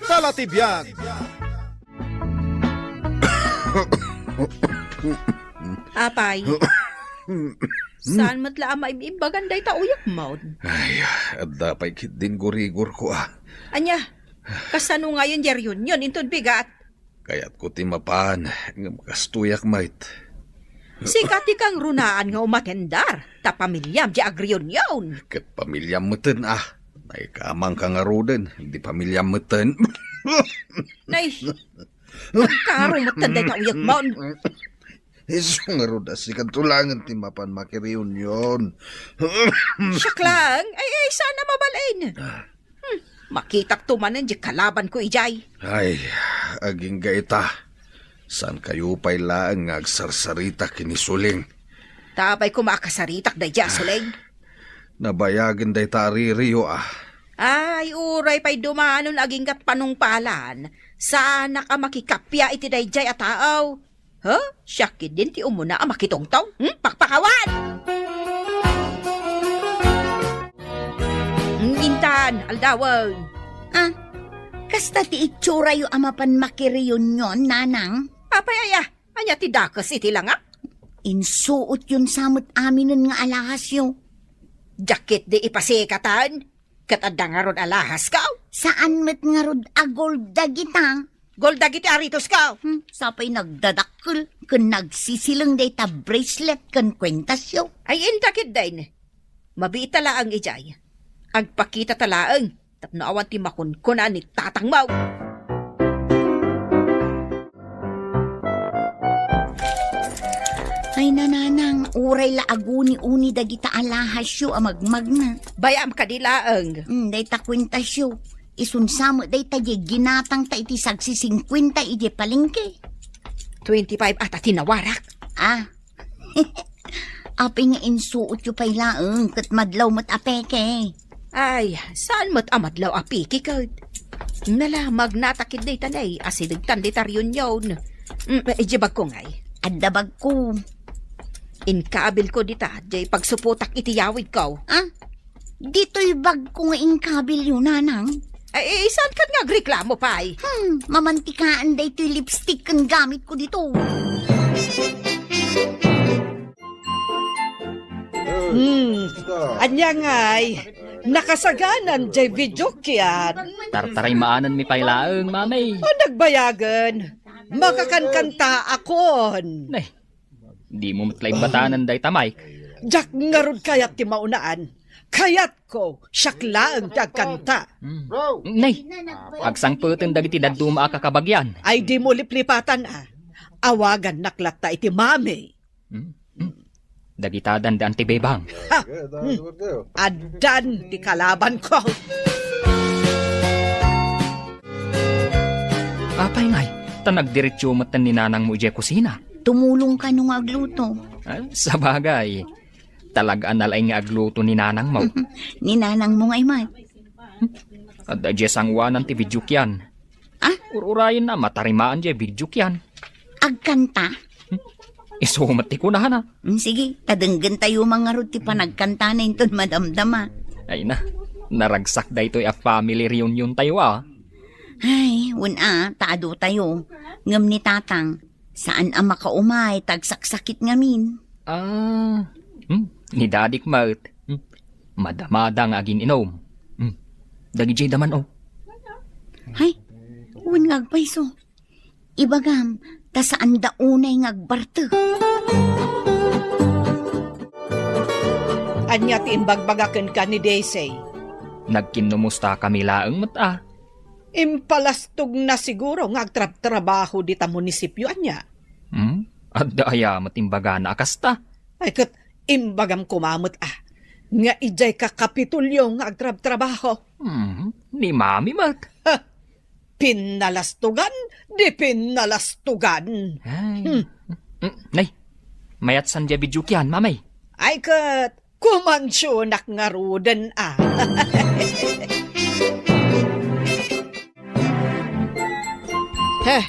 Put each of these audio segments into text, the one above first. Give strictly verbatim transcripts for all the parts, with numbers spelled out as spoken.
Talatibiag. Apay, saan met la a maim-imbagan dayta uyekmon? Ay, adda pay ketdin gurigorko, a. Ania, kasano ngayon diay reunion inton bigat? Kayatko ti mapan, ngem kastoyak met. Sika ti kangrunaan nga umatendar, ta pamiliam diay agreunion. Ket pamiliam meten, a. Naikamangka ngaruden, di pamiliam meten. Nay, agkaro meten dayta uyekmon. Isu ngarud a sika laengen ti mapan makireunion. Siak laeng? Ay, ay, saan a mabalin. Hmm, makitakto manen diay kalabanko idiay. Ay, agingga ita. Saankayo pay laeng nga agsarsarita ken ni Suling. Ta apay koma a kasaritak daydiay a Suling? Nabayagen dayta a ririyo, a. Ay, uray pay dumanon aginggat panungpalan. Saanak a makikappia iti daydiay a tao. Ha? Siak ketdin ti umuna a makitungtong? Hmm? Pakpakawan! Hmm, intan, aldawen. Ah, kasta ti itsorayo a mapan makireunion, nanang? Apay aya, ania ti dakes iti langak? Insuotyon sa met aminen nga alahasyo. Diak ketdi ipasikatan? Ket adda ngarud alahasko? Saan met ngarud a gold dagita. Gold dagiti aritosko? Hmm, sapay nagdadakkel ken nagsisileng dayta bracelet ken kuentasyo. Ay, inta ketdin. Mabiit ta laeng idiay. Agpakita ta laeng tapno awan ti makunkuna ni tatangmo. Ay, nanang, uray la aguni-uni dagita alahasyo a magmagna. Bay-am kadi laeng. Hmm, dayta kuentasyo. Isunsa met dayta diay ginatangta iti sagsisingkuenta idiay palengke. Twenty-five ata ti nawarak. Ah. Apay nga insuotyo pay laeng ket madlaw met a peke. Ay, saan met a madlaw a peke ket? Nala, magnata ketdi ta nay, asidegtan dita reunion. Mm, idiay bagko ngay. Adda bagko. Inkabilko dita, diay pagsupotak iti yawidko. Ah? Ditoy bagko nga inkabilyo, nanang? Ay, eh, saan ket nga agreklamo pay? Hmm, mamantikaan daytoy lipstick ken gamitko dito. Hmm, ania ngay? Nakasaganan diay video kian. Tartarimmaananmi pay laeng, Mami. O, nagbayagen. Makakankantaakon. Nay, dimo met la imbatanen dayta mic. Diak ngarud kayat ti maunaan. Kayatko, siak laeng ti agkanta. Hmm. Nay, agsangpeten dagiti dadduma a kakabagian. Ay, dimo liplipatan, a. Awagannak latta iti Mami. Hmm? Hmm? Dagita dandaan ti bebang. Ha! Hmm. Addan ti kalabanko. Apay ngay, ta nagdiretso metten ni nanangmo idiay kusina. Tumulong kano nga agluto. Ah, sabagay. Talaga a nalaing nga agluto ni nanangmo. Ni nanangmo ngay met. Adda diay sangoanan ti video kian. Ah? Ur-urayenna, matarimaan diay video kian. Agkanta? Hmm? Isu met ti kunana. Hmm, sige, ta denggentayo man ngarud ti panagkantana inton madamdama. Ay na, naragsak daytoy a family reunion tayo, a. Ay, wen a, ta adu tayo. Ngem ni Tatang, saan a makaumay ta agsaksakit ngamin. Ah, hmm, ni Dadik met. Hmm. Madamada nga agin-inom. Hmm. Dagidiay da man, o. Hay, wen nga agpayso. Ibagam, ta saanda unay nga agbartek. Ania ti imbagbaga kenka ni Daisy? Nagkinnumustakami laeng met, a. Impalastogna siguro nga agtrabtrabaho dita munisipio, ania? Hmm? Adda aya met imbagana a kasta? Ay, ket imbagam koma met, a, nga idiay ka Kapitolio nga agtrabtrabaho. Hmm, ni Mami met. Ha! Pinnalastogan, di pinnalastogan. Ay. Hmm. Mm, nay, mayat san diay video kian, Mami? Ay, ket kumansionak ngaruden, a. Heh,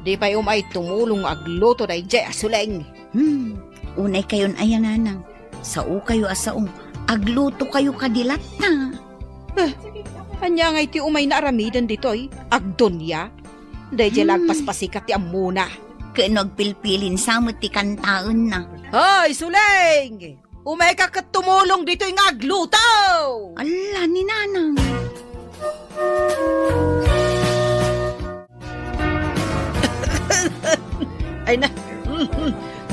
di pay umay tumulong nga agluto daydiay a Suleng. Hmm, unay kayon aya, nanang. Sao kayo a sao. Agluto kayo kadi latta. Eh, Ania ngay ti umayna aramiden ditoy? Agdunia? Daydiay la agpaspasikat ti ammona. Ken no agpilpilin sa met ti kantaenna. Hoy, Suleng! Umayka ket tumulong ditoy nga agluto! Ala, ni Nanang. Ay na,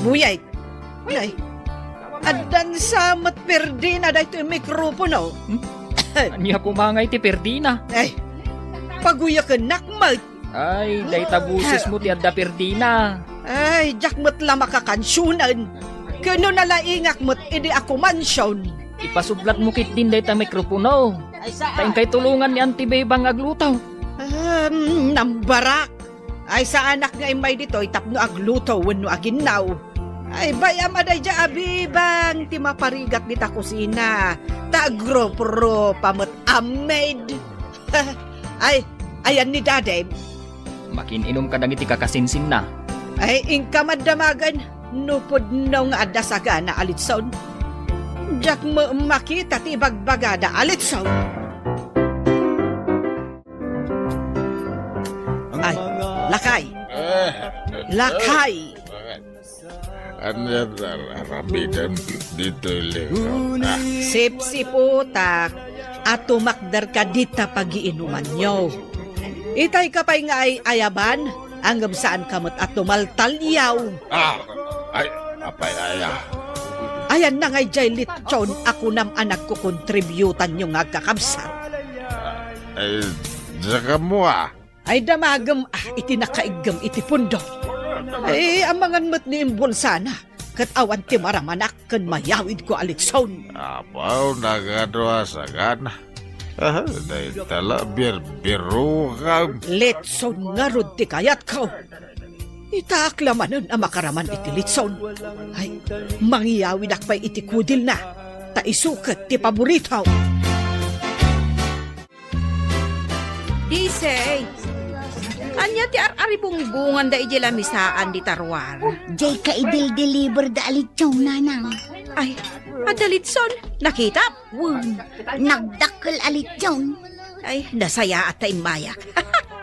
buyay. Ay, addan sa met perdina daytoy mikropono. Hmm? Ania koma ngay ti perdina? Ay, paguyakennak met. Ay, dayta boses mo ti adda perdina. Ay, diak met la makakansionen. Ken no nalaingak met idi ako mansion. Ipasublat mo ketdin dayta mikropono. Ta inkay tulongan ni Auntie Bebang agluto. Um, nambarak. Ay, saanak nga immay ditoy tapno agluto wenno aginnaw. Ay, bay-am a daydiay a Bebang ti maparigat dita kusina. Ta agrupropa met a maid. Ay, ayan ni Daddy. Makin-inom kadagiti kakasinsinna. Ay, inka man damagen, no pudno nga adda sagana a litson. Diak met makita ti ibagbagada a litson. Ay, lakay. Eh, Lakay. Bakit? Ania ti ar-, aramidem ditoy linggo? Ah. Sipsiputak a tumakderka dita pagiinumanyo. Itay ka pay nga ay-ayaban, ngem saanka met a tumaltaliaw. Ah, ay, apay aya? Ayanna ngay diay litson a kunam a nagkukontributanyo nga agkakabsat. Ay, diak ammo, ah. Ay, damagem, ah, iti nakaiggem iti pundo. Ay, amangan met ni imbulsana, ket awan ti maramanak ken mayawidko a litson. Apo, nagadu a sagana. Ah, dayta la, birbirokam. Litson ngarud ti kayatko. Itaak la manen a makaraman iti litson. Ay, mangiyawidak pay iti kudilna. Ta isu ket ti paborito. Disay, ania ti ar-aribungbungan da idiay lamisaan dita ruar? Diay kaidil-deliver da a litson, Nanang. Ay, adda litson? Nakitap? Wen, nagdakkel a litson. Ay, nasayaat ta immayak.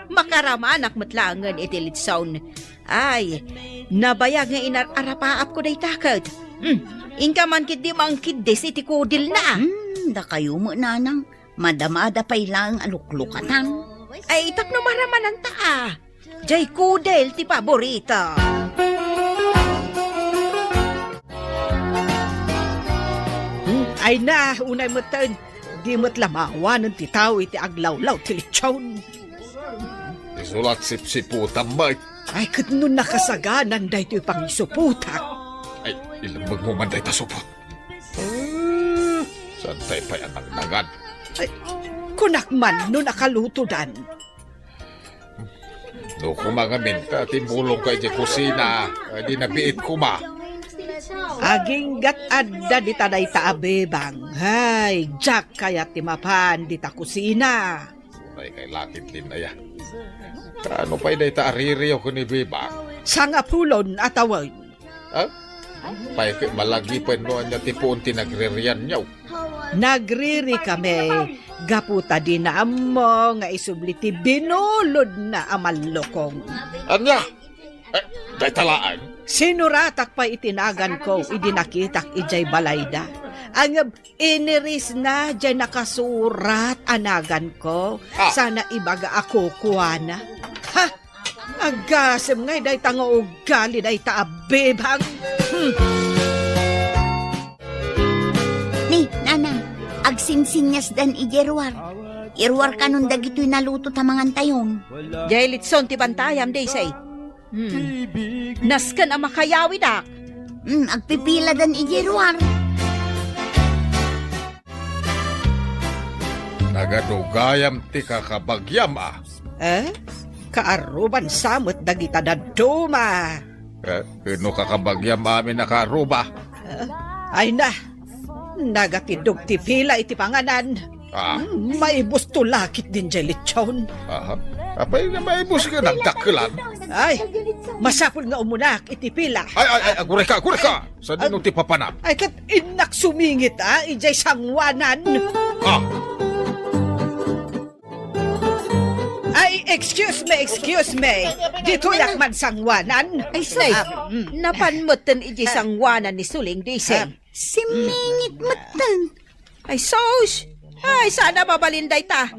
Makaramanak met laengen iti litson. Ay, nabayag nga inar-arapaapko dayta ket. Hmm, inka man ketdi mangkiddis iti kudilna. Hmm, dakayo met, Nanang. Madamada pay laeng a luklukatan. Ay, tapno maramananta, ah. Diay kudil ti paborito. Hmm, ay na, unay metten. Di met la maawanen ti tao iti aglawlaw ti litson. Isu la sipsiputam met. Ay, ket no nakasaganan daytoy pangisuputak. Ay, ilemmegmo man dayta supot. Ah, saantay pay a nangnangan. Ay, kunak man no nakalutodan. No koma ngamin ta timmulongka idiay kusina, ay di nabiit koma. Aginggat adda dita dayta a Bebang. Ay, diak kayat ti mapan dita kusina. Unaykay la ketdin aya. Kaano pay dayta a ririyo ken ni Bebang? Sangapulon a tawen. Ha? Pay ket malagipen no ania ti puon ti nagririanyo. Nagriri kami gapu ta dina ammo nga isubli ti binulodna a mallukong. Ania? Eh, dayta laeng? Sinuratak pay iti naganko idi nakitak idiay balayda. Ngem inirisna diay nakasurat a naganko. Ah. Sana ibaga a kukuana. Ha? Agasem ngay dayta nga ugali dayta a Bebang. Hmm. Ni, Nanang, agsinsinniasdan idiay ruar. Iruar kanon dagitoy naluto ta mangantayon. Diay litson ti bantayam, Daisy. Hmm. Nasken a makayawidak. Hmm, agpipiladan idiay ruar. Nagadugayam ti kakabagiam, a. Eh? Kaaruban sa met dagita dadduma. Eh, no kakabagiam amin a kaaruba? Eh, ay na, nagatidog ti pila iti panganan. Ah. Hmm, maibus to lakit din jay lechon. Aha. Apay nga maibus nga nagdakkelan? Ay, masapul nga umunak iti pila. Ay, ay, ay, agurayka, agurayka! Sadino ti papanam? Ay, ket innak sumingit, a, ijay sanguanan. Ah. Excuse me, excuse me. Ditoyak man sangwanan. Ay, sus. Ah, mm. Napan metten iti sangwanan ni Suling, Dise. Ah. Simingit metten. Ay, sus. Ay, saan a mabalin dayta.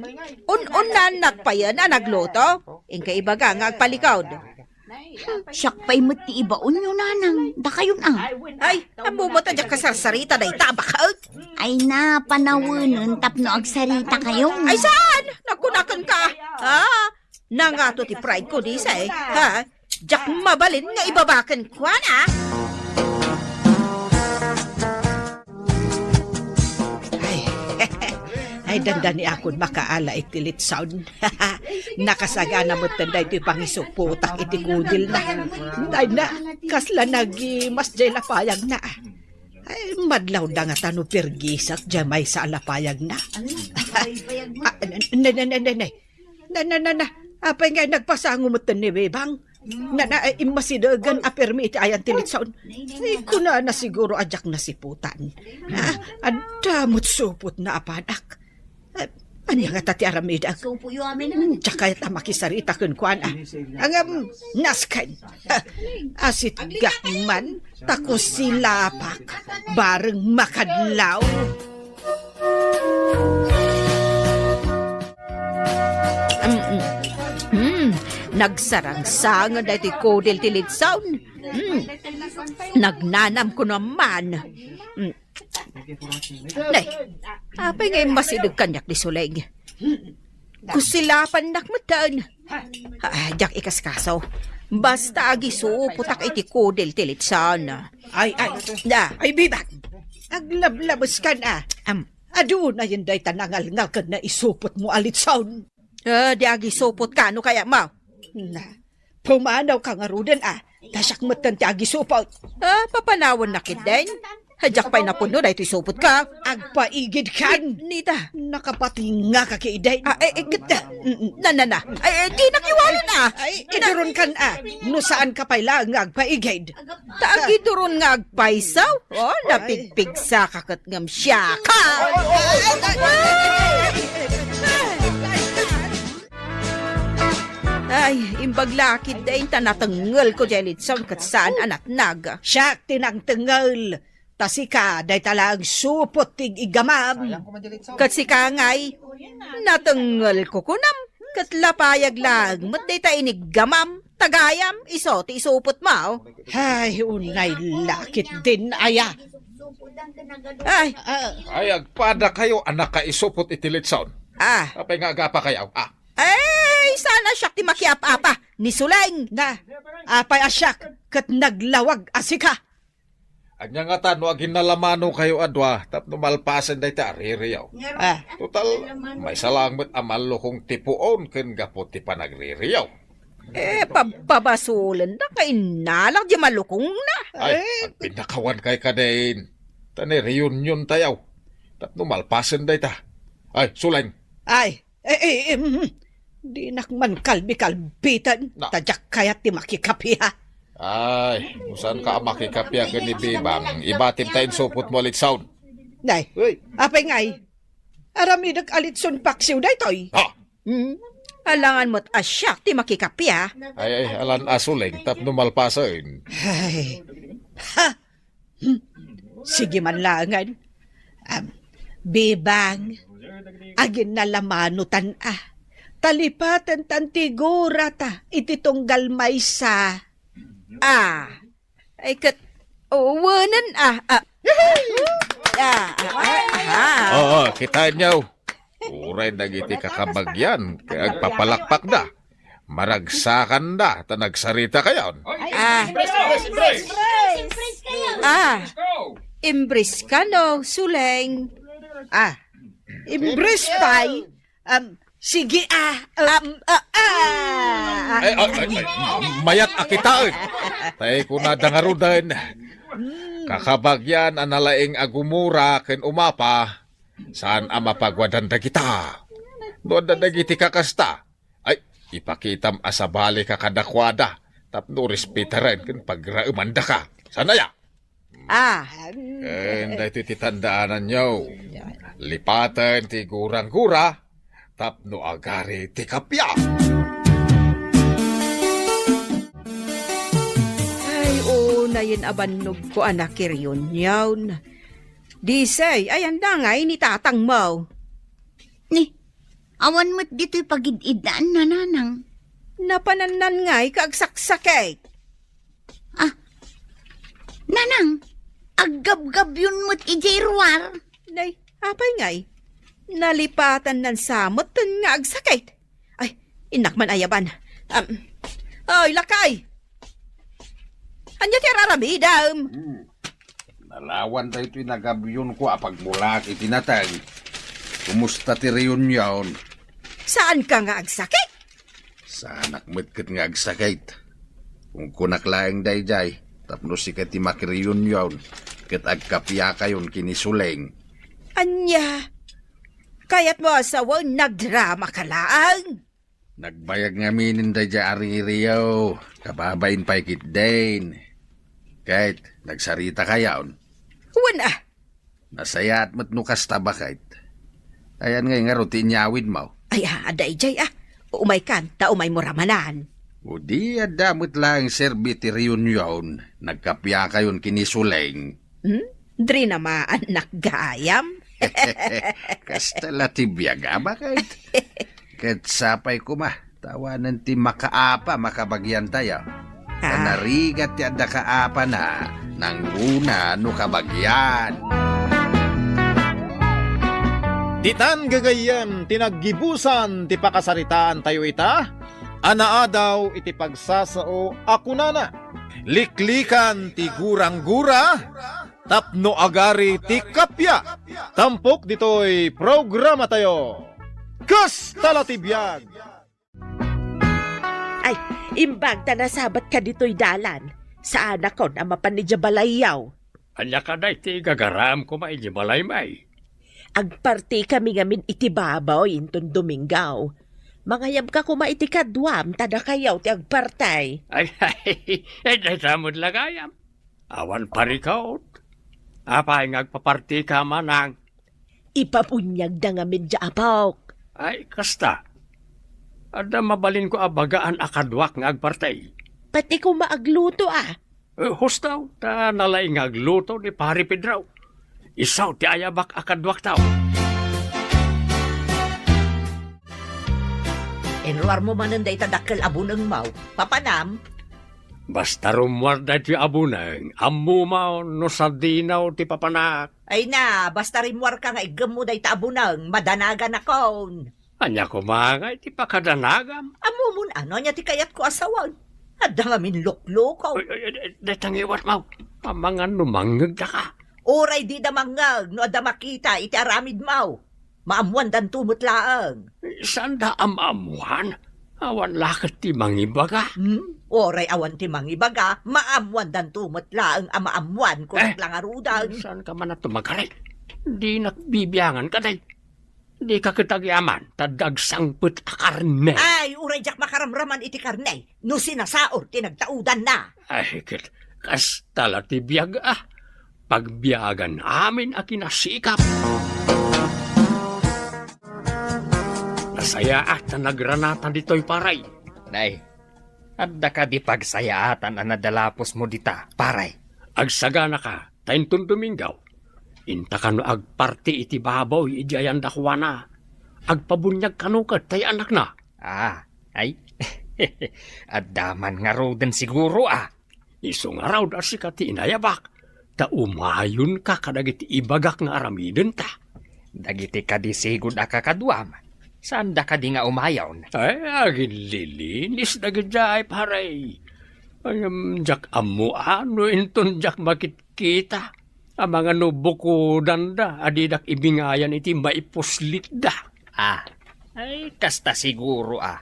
Un-unnanak payen a nagluto. Inka ibaga nga agpalikod. Siak pay met ti ibaonyo, nanang. Dakayon, ah. Ay, ammo met a diak kasarsarita dayta, baket. Ay na, panawenen tapno agsaritakayo. Ay, saan? Nagkunaken ka. Ah, nangato ti pride ko, Dise. Ha? Diak mabalin nga ibabaken kuana. Ay, ay, dandani akon makaala iti litson. Nakasagana metten daytoy pangisuputak iti kudelna. Ay na, kasla nagimas jay lapayagna. Ay, madlawda nga ta no pirgisak jay maysa a lapayagna. Ah, ne, ne, ne, ne, ne. Na, na, na, na. Apay nga nagpasango metten ni Bebang? Na, na, ay, immasidegen a permi iti ayan ti litson. Ay, kunana siguro a diak nasiputan. Ah, adda met supotna a panak. Ah, ania ngata ti aramidek? Hmm, diak kayat a makisarita kenkuana. Ngem, nasken. Ah, asitgak man, ta kusilapak, bareng makadlaw. Mm, mm. Mm, nagsarangsangan daytoy kudel ti litson. Mm. Nagnanam kuno man. Mm. Nay, apay nga immasideg kaniak ni Suling? Kusilapannak metten. Ah, diak ikaskaso. Basta agisupotak iti kudel ti litson. Ay, ay. Da. Ay, Bebang. Aglablabeskan, ah. Am. Adu na yun dayta nangalngal ken naisupotmo a litson. Ah, di agisupot ka, no kayatmo? Na, pumanawka ngaruden, ah. Ta siak metten ti agisupot. Ah, papanawannak ketdin? Diak pay napudno daytoy supotka. Agpaigidkan. Ni-, nita. Nakapatingngaka ketdin. Ah, eh, eh, ket, mm, mm. Na, na, na. Ay, eh, dinak iwalen, ah. Ay, iduronkan, ah. No saanka pay laeng nga agpaigid. Ta agiduron nga agpayso. Oh, ay. Napigpigsaka ket ngem siaka. Ay, imbag la ketdin ta natengngelko jay litson ket saan a natnag. Siak ti nangtengngel. Ta sika, dayta laeng supot ti iggamam. Ket sika ngay, natengngelko kunam, ket lapayag laeng met dayta iniggamam, ta gayam, isu ti isupotmo. Ay, unay la ketdin aya. Ay. Ah. Ay, agpadakayo a nakaisupot iti litson. Ah. Apay nga agapakayo? Ah. Ay, saan a siak ti makiap-apa, ni Suling. Na, apay a siak, ket naglawag a sika. Ania ngata no aginnalamanokayo a dua tapno malpasen dayta a ririyo? Ah. Total, maysa laeng met a mallukong ti puon ken gapu ti panagririyo. Eh, pab-, pabasolennak nga innalak diay mallukongna. Ay, eh, agpinnakawankay kadin. Ta ni reunion tayo. Tapno malpasen dayta. Ay, Suling. Ay, Eh, eh, em, dinak man kalbi-kalbitan, na, ta diak kayat ti makikapi, ha? Ay, no saanka a makikapi ken ni Bebang, ibatim ta insupotmo a litson. Nay, uy, apay ngay? Aramidek a litson paksiw daytoy. Ha? Hmm? Alangan met a siak ti makikapi, ha? Ay, ay, alan a Suling, tapno malpasen. Ay, ha? Hmm. Sige man laengen. Am, Bebang, aginnalamanotan a. Talipaten tan ti gurata iti tunggal maysa. Ah, ay ket, o, wenen a. Ah. Ah, ah, ah, ah. Oo, kitaenyo. Uray dagiti kakabagyan, kay agpapalakpakda. Maragsakanda ta nagsarita kayon. Ah. Ah. Imbris kano, Suling. Ah. Imbris pay. Um, sige, ah. Um, ah, ah. Ay, ay, ay, ay, mayat a kitaen. Tay kunada ngaruden. Kakabagyan a nalaing a gumura ken umapa. Saan a mapaguadan dagita? No adda dagiti kakasta, ay, ipakitam a sabalika kadakuada tapno respetaren ken pagraemandaka. Saan aya? Ah. Ken daytoy ti tandaananyo. Lipaten ti gurang-gura tapno agari ti kappia. Yen a bannogko a naki-reunion. Disay, ayan da ngay ni tatangmo. Ni, awan met ditoy pagid-iddaan na, Nanang. Napanannan ngay ka agsaksakit. Ah, Nanang, aggabgabyon met idiay ruar. Nay, apay ngay? Nalipatan nan samot ten nga agsakit. Ay, innak man ayaban. Um, oy, lakay! Ania ti ar-aramidem? Hmm. Nalawan daytoy nagabyonko a pagmulak iti nateng. Kumusta ti reunion? Saan ka nga agsakit? Saanak met ket nga agsakit. Kunkunak laeng daydiay, tapno sika ti makireunion, ket agkapiakayon ken ni Suling. Ania? Kayatmo a sawen, nagdrama ka laeng? Nagbayag ngaminen daydiay a ririyo, kababain pay ketdin. Ket, nagsarita kayon? Wen a. Nasayaat met no kasta, baket. Ayan ngay ngarud ti inyawidmo? Ay, a, daydiay a. Umaykan, ta umaymo ramanan. O di, adda met laeng serbi ti reunion, nagkapiakayon ken ni Suling. Hmm? Dri namaannak gayam? Kasta la ti biag a, baket. Ket sapay koma, ta awanen ti makaapa makabagiantayo. Ah. Narigat ti adda kaapana, nangguna no kabagian. Ditan gagayyem ti naggibusan ti pakasaritaantayo ita, a naadaw iti pagsasao a kunana, Liklikan ti guranggura, tapno agari ti kappia. Tampok ditoy programatayo. Kasta la ti biag! Ay, imbag ta nasabat ka ditoy dalan, saanakon a mapan idiay balayyo. Ania kadi ti gagaram koma idiay balaymi? Agparti kami ngamin iti baboy inton Domingo. Mangayabka koma iti kaduam ta dakayo ti agparti. Ay, ay, ay, dayta met la gayam. Awan parikut. Apay nga agpapartika, manang? Ipabuniagda ngamin diay apok. Ay, kasta. Adda mabalinko a bagaan a kaduak nga agparti. Pati koma agluto a. Eh, husto, ta nalaing nga agluto ni Pare Pedro. Isu ti ayabak a kaduakto. Inruarmo manen dayta dakkel a bunengmo. Papanam? Basta rummuar daytoy a buneng, ammom no sadino ti papanak. Ay na, basta rimmuarka nga iggemmo dayta a buneng, madanaganakon. Ania koma nga iti pakadanagam? Ammomon a no ania ti kayatko a sawen. Adda ngamin lukluko. Ay, ay, ay, ay, dayta ngiwatmo. Amangan no mangngegdaka. Uray dida mangngeg no adda makita iti aramidmo. Maammoandanto met laeng. Saanda a maammoan? Awan la ket ti mangibaga. Hmm? Uray awan ti mangibaga, maammoandanto met laeng a maammoan, kunak Eh, la ngaruden. Saanka man a tumagaray? Dinak bibiangan kadi. Dika ket agyaman, ta dagsangpet a karne. Ay, uray diak makaramraman iti karne, no sinasaor ti nagtaudanna. Ay, ket kasta la ti biag a. Pagbiagan amin a kinasikap. Nasayaat ta nagranatan ditoy, pare. Nay, adda kadi pagsayaatan a nadalapusmo dita, pare? Agsaganaka, ta inton Domingo, inta kano agparti iti baboy idiay dakuana. Agpabuniag kano ket tay anakna. Ah, ay. Adda man ngaruden siguro, ah. Isu ngarud a sika ti inayabak, ta umayonka kadagiti ibagak nga aramidenta. Dagiti kadi sigud a kakaduam, saanda kadi nga umayon? Ay, aginlilinis dagidiay, pare. Ay, em, diak ammo a no inton diak makitkita. Amangan no bukodanda a didak ibingayan iti maipuslitda. Ah, ay, kasta siguro, ah.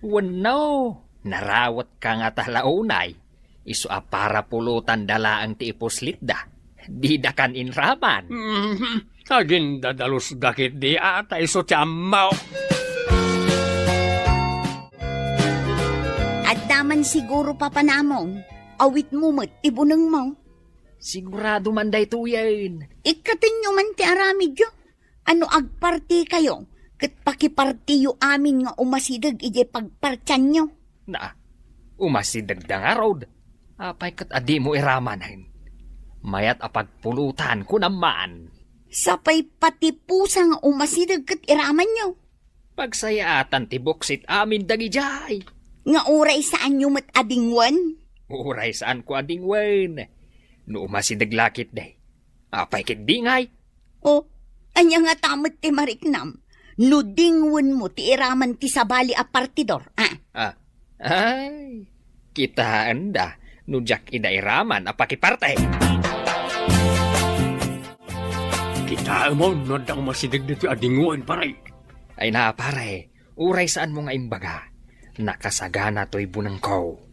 Wenno, narawet ka ngata la unay, isu a para pulotanda laeng ti ipuslitda. Didakan inraman. Mhm. Agindadalusda ketdi a, ta isu ti ammo. Adda man siguro papanamong, awitmo met ti bunengmo. Sigurado man daytoyen. Ikkatenyo man ti aramidyo. A no agpartikayo, ket pakipartiyo amin nga umasideg idiay pagpartianyo. Na, umasidegda ngarud. Apay ket a dimo iramanen? Mayat a pagpulutan, kunam man. Sapay pati pusa nga umasideg ket iramanyo. Pagsayaatan ti buksit amin dagidiay. Nga uray saanyo met a dingwen? Uray saanko a dingwen. No umasideg la ketdi, apay ketdi ngay? O, ania ngata met ti mariknam no dingwenmo ti iraman ti sabali a partidor, a? Ah, ay, kitaenda no diak ida iraman a pakiparte. Kitaem no adda umasideg ditoy a dingwen, pare. Ay na, pare, uray saanmo nga imbaga, nakasagana toy bunengko.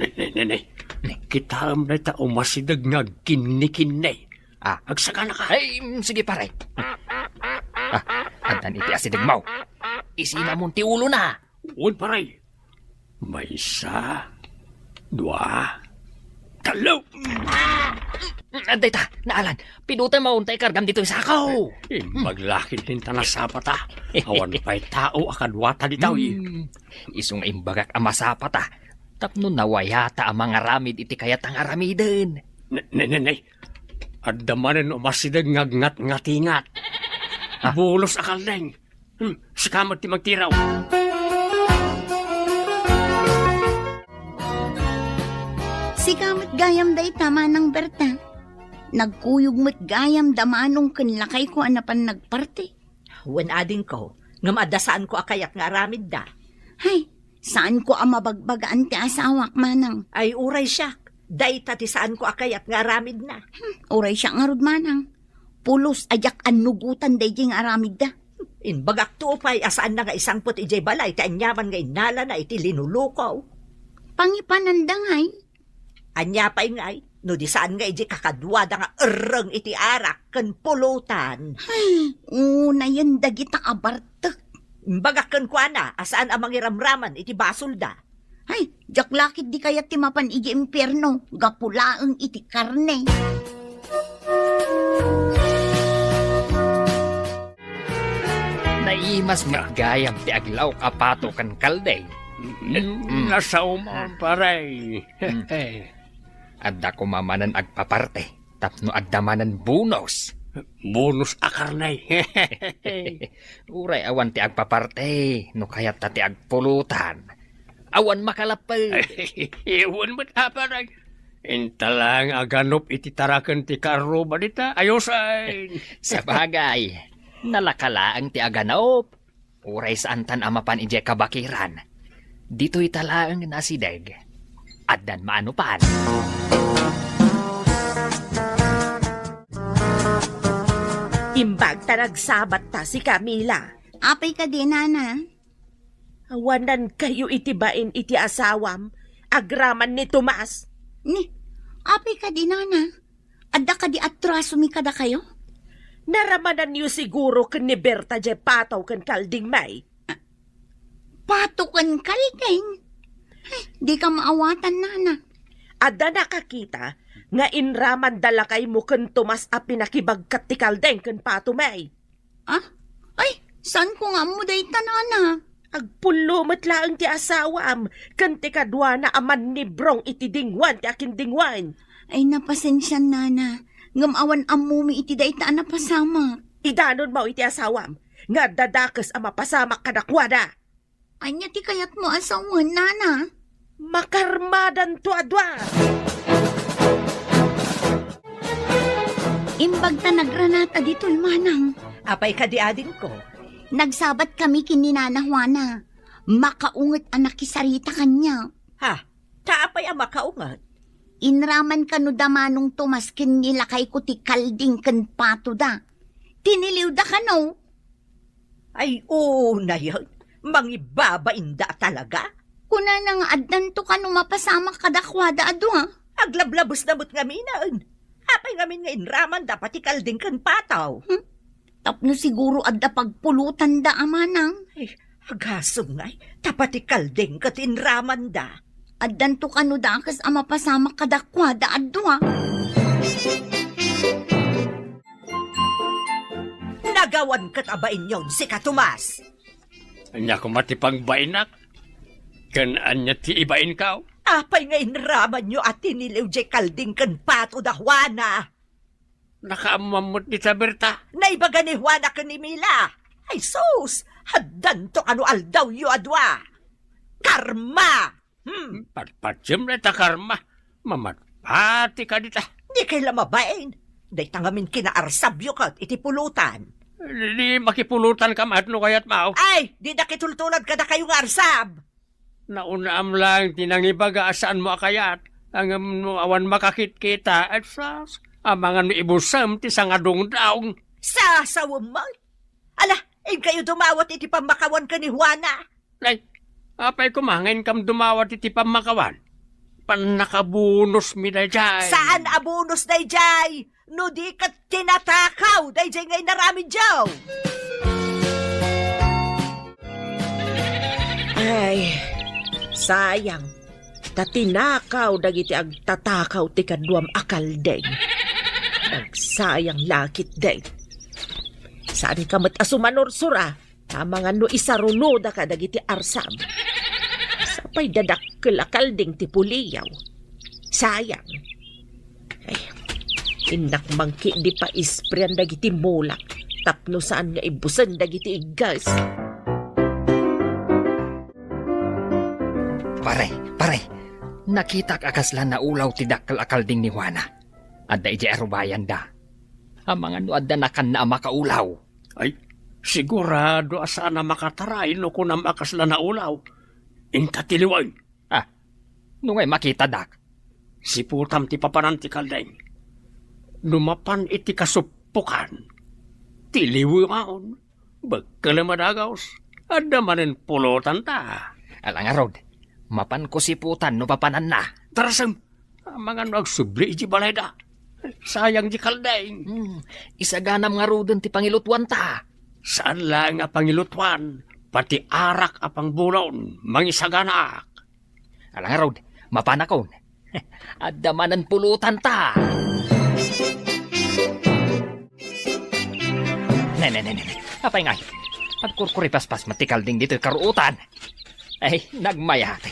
Ne, ne, ne, ne. Ne. Kitaem dayta umasideg nga agkinnikinni. Ah. Agsaganaka. Ay, mm, sige, pare. Ah, addan iti asidegmo. Isinamon ti ulona. Wen, pare. Maysa, dua, tallo. Mm, adda ita, naalan. Pidutem a unta ikargam ditoy sako. Imbag la ketdin ta nasapata. Awan pay tao a kaduata ditoy. Mm, isu nga imbagak a masapata. Tapno nawayata a mangaramid iti kayat nga aramiden. Ne, ne, ne, ne. Adda manen umasideg nga agngat-ngatingat. Ah. Bulos a kaldeng. Hmm, sika met ti magtiraw. Sika met gayam dayta, Manang Berta. Nagkuyog met gayam da Manong ken lakayko a napan nagparti. Wen, adingko, ngem adda saanko a kayat nga aramidda. Hay, saanko a mabagbagaan ti asawak, Manang. Ay, uray siak. Dayta ti saanko a kayat nga aramidna. Hmm, uray siak ngarud, Manang. Pulos a diak annugotan daydiay nga aramidda. Imbagakto pay a saanna nga isangpet idiay balay ti aniaman nga innalana iti linuluko. Pangipananda ngay? Ania pay ngay, no di saan nga idiay kakaduada nga erreng iti arak ken pulutan? Ay, unayen dagita a bartek. Imbagak kenkuana a saan a mangiramraman iti basolda. Ay, diak la ketdi kayat ti mapan idiay impierno, gapu laeng iti karne. Naimas met gayam ti aglaok a pato ken kaldeng. Mm, mm. Nasaom, pare. Mm. Adda koma manen agpaparte tapno adda manen bonus. Bonus a karne. Uray awan ti agpaparte no kayatta ti agpulutan. Awan makalapped. Awan met, a, pare. Inta laeng aganop iti taraken ti karruba dita. Ayosen. Sabagay, nalaka laeng ti aganop. Uray saantan a mapan idiay kabakiran. Ditoy ta laeng nga asideg. Addan maanopan. Imbag ta nagsabat ta si Camila. Apay kadi, nana? Awanan kayo iti bain iti asawam, agraman ni Tomas. Ni, apay kadi, nana? Adda kadi atrasomi kadakayo? Naramananyo siguro ken ni Berta diay pato ken kalding, may. Ah, pato ken kalding? Ay, dika maawatan, nana. Adda nakakita nga inramanda lakaymo ken Tomas a pinakibagkat ti kalding ken pato, may. Ah? Ay, saanko nga ammo dayta, nana? Agpullo met laeng ti asawam ken ti kaduana a mannibrong iti dingwen ti akindingwen. Ay, napasensian, nana. Ngem awan ammomi iti dayta a napasamak. Idanonmo iti asawam nga adda dakes a mapasamak kadakuada. Ania ti kayatmo a sawen, nana? Makarmadanto a dua. Imbag ta nagranata ditoy, manang. Apay kadi, adingko? Nagsabat kami ken ni Nana Juana. Makaunget a nakisarita kaniak. Ha? Ta apay a makaunget? Inraman kano da Manong Tomas ken ni lakayko ti kalding ken pato da. Tiniliw da kano. Ay, unayen, mangibabain da talaga? Kunana nga addanto kano mapasamak kadakuada a dua. Aglablabes na met ngamin. Apay ngamin nga inraman da pati kalding ken pato? Hmm? Tapno siguro adda pagpulutan da, manang. Ay, agasem ngay, ta pati kalding ket inraman da. Addanto kano dakes a mapasamak kadakuada a dua. Nagawan ket a bainyon, sika Tomas. Ania koma ti pangbainak? Ken ania ti ibainko? Apay nga inramanyo a tiniliw diay kalding ken pato da Juana? Nakaammoan met dita, Berta. Naibaga ni Juana ken ni Mila. Ay sus, addanto kano aldawyo a dua. Karma! Hmm. Patpatiem dayta karma. Mamatpati ka dita. Dikay la mabain. Dayta ngamin kinaarsabyo ket iti pulutan. Di, di makipulutan ka met no kayat, Mao. Ay, dida kitultulad kadakayo nga arsab. Naunam laeng ti nangibaga a saanmo a kayat. Ngem no awan makakitkita, et sus, amangan no ibusem ti sangadungdong. Sasawem met. Ala, inkayo dumawat iti pammakawan ken ni Juana. Ay, apay koma nga inkam dumawat iti pammakawan? Pannakabunosmi daydiay. Saan a bonus daydiay? No di ket tinatakaw daydiay nga inaramidyo. Ay, sayang. Ta tinakaw dagiti agtatakaw ti kaduam a kalding. Agsayang la ketdin. Saanka met a sumanursura, amangan no isarunodaka dagiti arsam. Sapay dadakkel a kalding ti puliyaw. Sayang. Ay, innak mangkidi paisprean dagiti mulak tapno saan nga ibusen dagiti iggas. Pare, pare, nakitak a kasla naulaw ti dakkel a kalding ni Juana. Adda idiay arubayanda. Amangan no adda nakanna a makaulaw. Ay, sigurado a saan a makataray no kunam a kasla naulaw. Inta tiliwen. Ah, no ngay makitadak. Siputam ti papanan ti kalding. No mapan iti kasuppokan, tiliwen. Bekkelem a dagus, adda manen pulotanta. Ala ngarud, mapanko siputan no papananna. Tarasem, amangan no agsubli iti balayda. Sayang di kalding. Hmm, isaganam ngaruden ti pangilutuanta. Saan laeng a pangilutuan, pati arak a pangbulon, mangisaganaak. Ala ngarud, mapanakon. Adda manen pulotanta. Ne, ne, ne, ne, ne. Apay ngay? Agkurkuripaspas met ti kalding ditoy karuotan. Ay, nagmayat.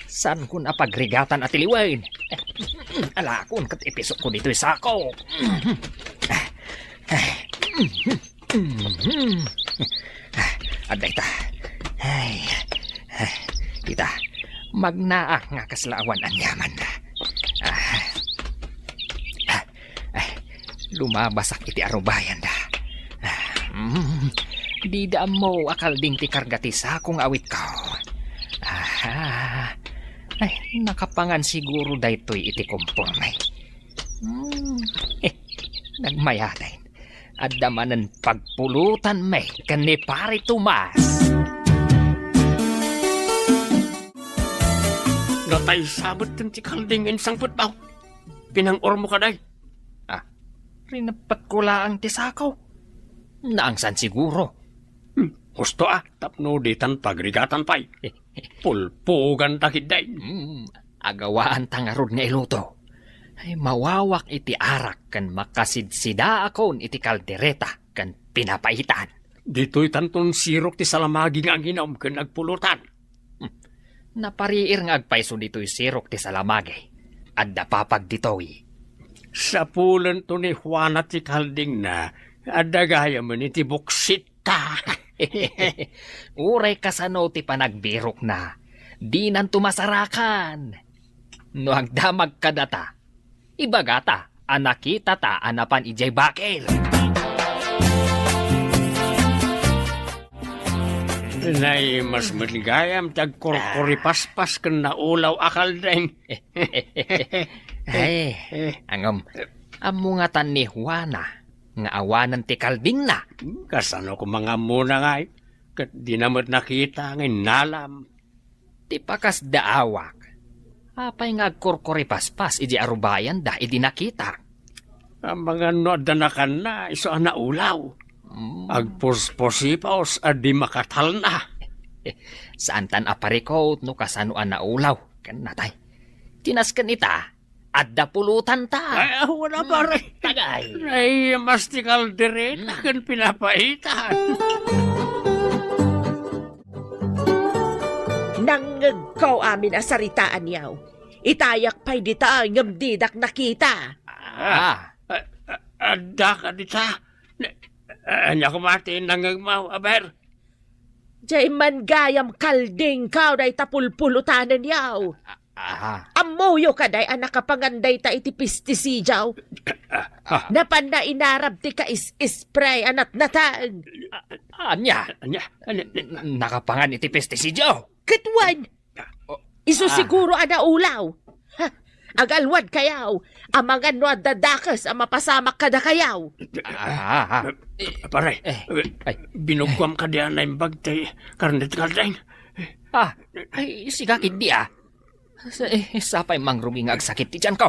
Saankon a pagrigatan a tiliwen. Alakon ket ipisokko ditoy sako. Mhm. Adda ita. Ay, ay, ita. Magnaak nga kasla awan aniaman. Ah. Ah. Ay, lumabasak iti arubayanda. Ah, mm. Dida ammo a kalding ti karga ti sako nga awitko. Aha. Ay, nakapangan siguro daytoy iti komporme. Hmm. Nagmayaten. Adda manen pagpulutanmi ken ni Pare Tomas. Natay sabet ti kalding insangpet, Bao. Pinang-ormo kadi? Ah, rineppetko laeng ti sako. Naangsan siguro. Hmm, husto a, tapno ditan pagrigatan pay. Pulpugan ta ketdi. Hmm, agawaan ta ngarud nga iluto. Ay, mawawak iti arak ken makasidsidaakon iti kaldereta ken pinapaitan. Ditoy tanton sirok ti salamagi nga anginum ken agpulutan. Hmm. Napariir nga agpayso ditoy sirok ti salamagi. Adda papag ditoy. Sapulento ni Juana ti kaldingna, adda gayamen iti buksitta. Uray kasano ti panagbirokna, dinanto masarakan. No agdamag kadata, ibagata a nakitata a napan idiay bakil. Nay, mas met gayam ti agkurkuripaspas ken naulaw a kalding. Ay, angom, ammo ngatan ni Juana nga awanen ti kaldingna. Hmm, kasano koma nga ammona ngay? Ket dina met nakita nga innalam. Ti pakasdaawak. Apay nga agkurkuripaspas idi arubayanda idi nakitak? Amangan no adda nakanna, isu a naulaw. Mm. Agpuspusipaus a di makatalna. Saantan a parikut no kasano a naulaw. Ken natay. Tinasken ita, adda pulotanta. Ay, ah, wala, pare. Tagay. Ay, mas ti kaldereta ken pinapaitan. Nangngegko amin a saritaanyo. Itayak pay dita ngem didak nakita. Ah. Ah, ah, adda ka dita? Ne-, ania koma ti nangngegmo, aber? Diay man gayam kalding kaw dayta pulpulutanen yaw. Ah. Ammoyo kadi a nakapangan dayta iti pestisidio? Ah. Napanna inarab ti ka-is-spray a natnateng. Ah, ania? Ania? Ania? N-, nakapangan iti pestisidio? Ket wen, isu siguro a naulaw. Ha, agalwad kayaw, amangan no adda dakes a mapasamak kada kayaw. Ah, ah, ah. Pare, eh, ay, binugkuam kadi a naimbag ti karne ti kalding. Ah, ay, sika ketdi, ah. Sa-, eh, sapay mangrugi nga agsakit ti tiyan ko.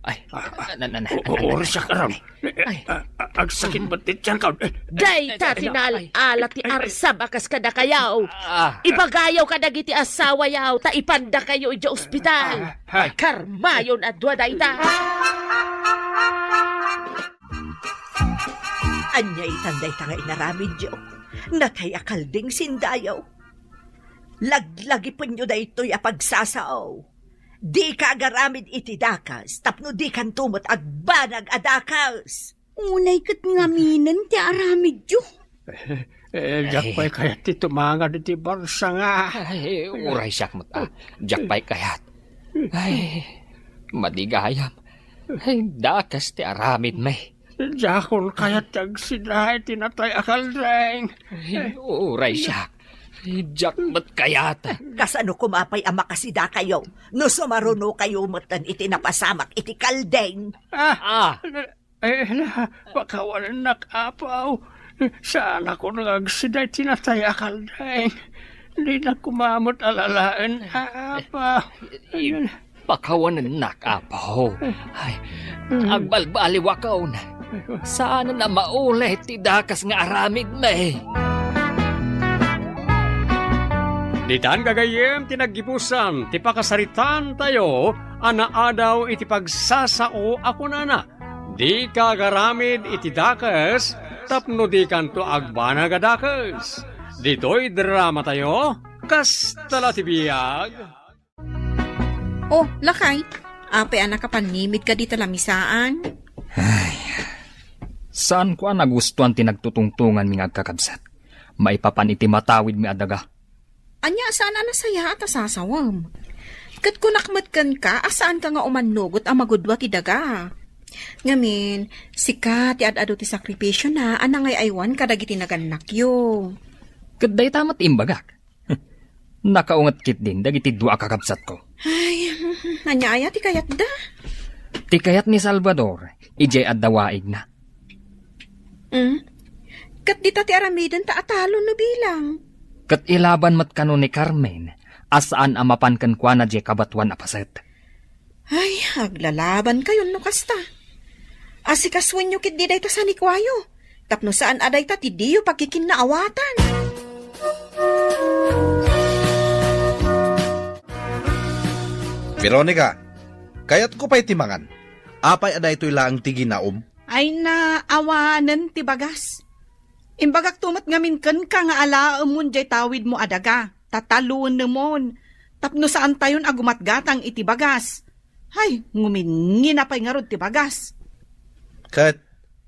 Ay, ah, ah, na, na, na, o-, na, o-, na, oras na, siak aram. Ay. A-, a-, agsakit met ti tiyan ko. Dayta ti nal-ala ti arsam a kas kadakayaw. Ah. Ibagayaw kadagiti asawayaw, ta ipandakayo idiay ospital. Ah, ah. Karmayon a dua dayta. Ania itan dayta nga inaramidyo? Natay a kalding sindayo. Laglagipenyo daytoy a pagsasao. Dika agaramid iti dakes tapno dikanto met agbanag a dakes. Unay ket ngaminen ti aramidyo. Eh, diak pay kayat ti tumangad iti barsa nga. Ay, uray siak met, ah. Diak pay kayat. Ay, madi gayam. Ay, dakes ti aramidmi. Diakon kayat ti agsida iti natay a kalding. Ay, uray siak. Ay, diak met kayat. Kasano koma pay a makasidakayo no sumarunokayo metten iti napasamak iti kalding? Ah. Ah. Eh, na, pakawanennak, Apo. Saanakon nga agsida iti natay a kalding. Dinak koma met alalaen, Apo. Pakawanennak, Apo. Ay, agbalbaliwakon. Saanen a maulit ti dakes nga aramidmi. Ditan gagayyem ti naggibusan ti pakasaritaan tayo a naadaw iti pagsasao a kunana, "Dika agaramid iti dakes tapno dikanto agbanag a dakes." Ditoy drama tayo, kasta la ti biag. Oh, lakay, apay a nakapannimid ka dita lamisaan? Ay, saanko a nagustuan ti nagtutungtunganmi nga agkakabsat. Maipapan iti matawidmi a daga. Ania saan a nasayaat a sasawem? Ket kunak met kenka a saanka nga umannugot a magudua ti daga. Ngamin, sika ti ad-adu ti sakripisiona a nangay-aywan kadagiti nagannakyo. Ket dayta met imbagak. Nakaunget ketdin dagiti dua a kakabsatko. Ay, ania aya ti kayatda? Ti kayat ni Salvador, idiay adda waigna. Hmm? Ket dita ti aramidenta a talon no bilang. Ket ilaban met kano ni Carmen a saan a mapan kenkuana diay kabatoan a paset. Ay, aglalabankayon no kasta. Asikasuenyo ketdi dayta sanikuayo, tapno saan a dayta ti diyo pagkikinnaawatan. Veronica, kayatko pay ti mangan. Apay a daytoy laeng ti ginaom? Ay na, awanen ti bagas. Imbagakto met ngamin kenka nga alaemon diay tawidmo a daga, ta taluenemon, tapno saantayon a gumatgatang iti bagas. Hay, nguminngina pay ngarud ti bagas. Ket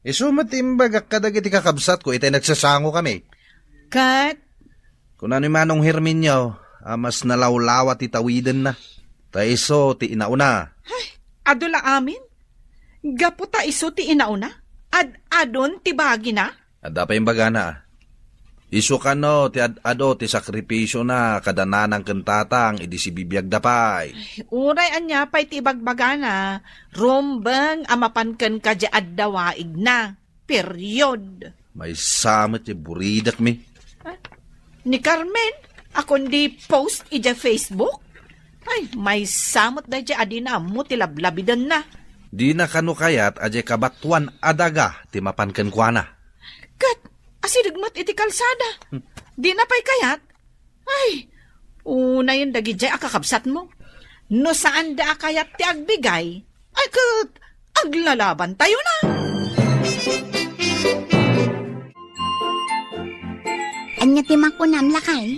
isu met ti imbagak kadagiti kakabsatko itay nagsasangokami. Ket? Kuna ni Manong Herminio a mas nalawlawa ti tawidenna, ta isu ti inauna. Hay, adu la amin? Gapu ta isu ti inauna, ad-adun ti bagina? Adda pay imbagana, a. Isu kano ti ad-adu ti sakripisiona kada nanang ken tatang idi sibibiagda pay. Ay, uray ania pay ti ibagbagana, rumbeng a mapan kenka diay adda waigna. Period. Maysa met ti buridakmi. Ah, ni Carmen, a kundi post idiay Facebook? Ay, maysa met daydiay a dina ammo ti lablabidenna. Dina kano kayat a diay kabatoan a daga ti mapan kenkuana? Ket asideg met iti kalsada. Hmm. Dina pay kayat? Ay, unayen dagidiay a kakabsatmo. No saanda a kayat ti agbigay, ay ket aglalabantayo na. Ania ti makunam, lakay?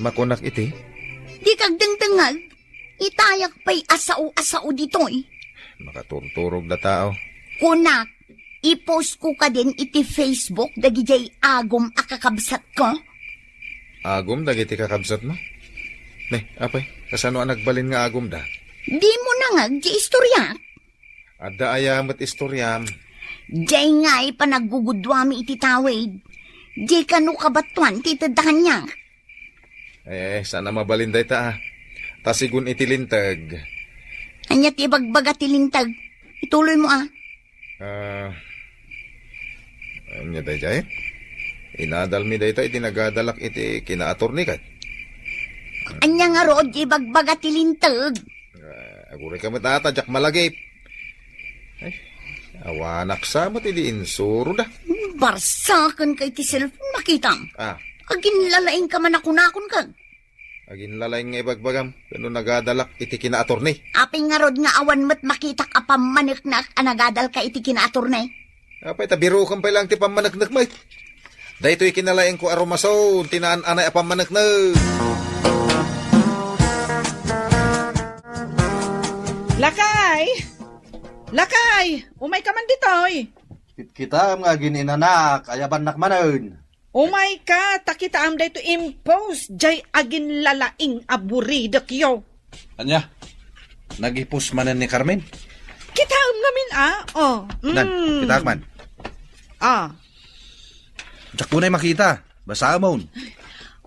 Makunak iti? Dika agdengdengngeg. Itayak pay a sao a sao ditoy. Makaturturog da tao. Kunak, i-post ko kadin iti Facebook dagidiay agom a kakabsatko. Agom dagiti kakabsatmo? Ne, apay, kasano a nagbalin nga agom da? Di mo nangag di istorya? Adda aya met istoriam? Diay ngay panagguguduami iti tawid. Di kano kabatuan ti itedda kaniak. Eh, saan a mabalin dayta, ah. Ta sigun iti linteg. Ania ti ibagbaga ti linteg? Ituloy mo, ah. Ah, ania daydiay? Inadalmi dayta iti nagadalak iti kinaattorney ket. Ania ngarud ti ibagbaga ti linteg? Ah, aguray ka met ata, diak malagip. Ay, awanak sa met idi insuro da. Barsaken ka iti cellphone, makitam. Ah. Aginlalaing ka man a kunakon ka. Aginlalaing nga ibagbagam, kano nagadalak iti kinaattorney. Apay ngarud nga awan met makitak a pammaneknek a nagadal ka iti kinaattorney? Apay, ta biroken pay lang ti pammaneknek met. Daytoy kinalaingko a rumason ti naan-anay a pammaneknek. Lakay! Lakay! Umay ka man ditoy! Kitkitaem nga agin-inanak, ayabannak manen. Umay ka, ta kitaem daytoy impost, jay aginlalaing a buridekyo. Ania? Nagipos manen ni Carmen? Kitaem ngamin, ah. Oh. Nan, mm. Kitaak man. Ah. Diak unay makita. Basaemon.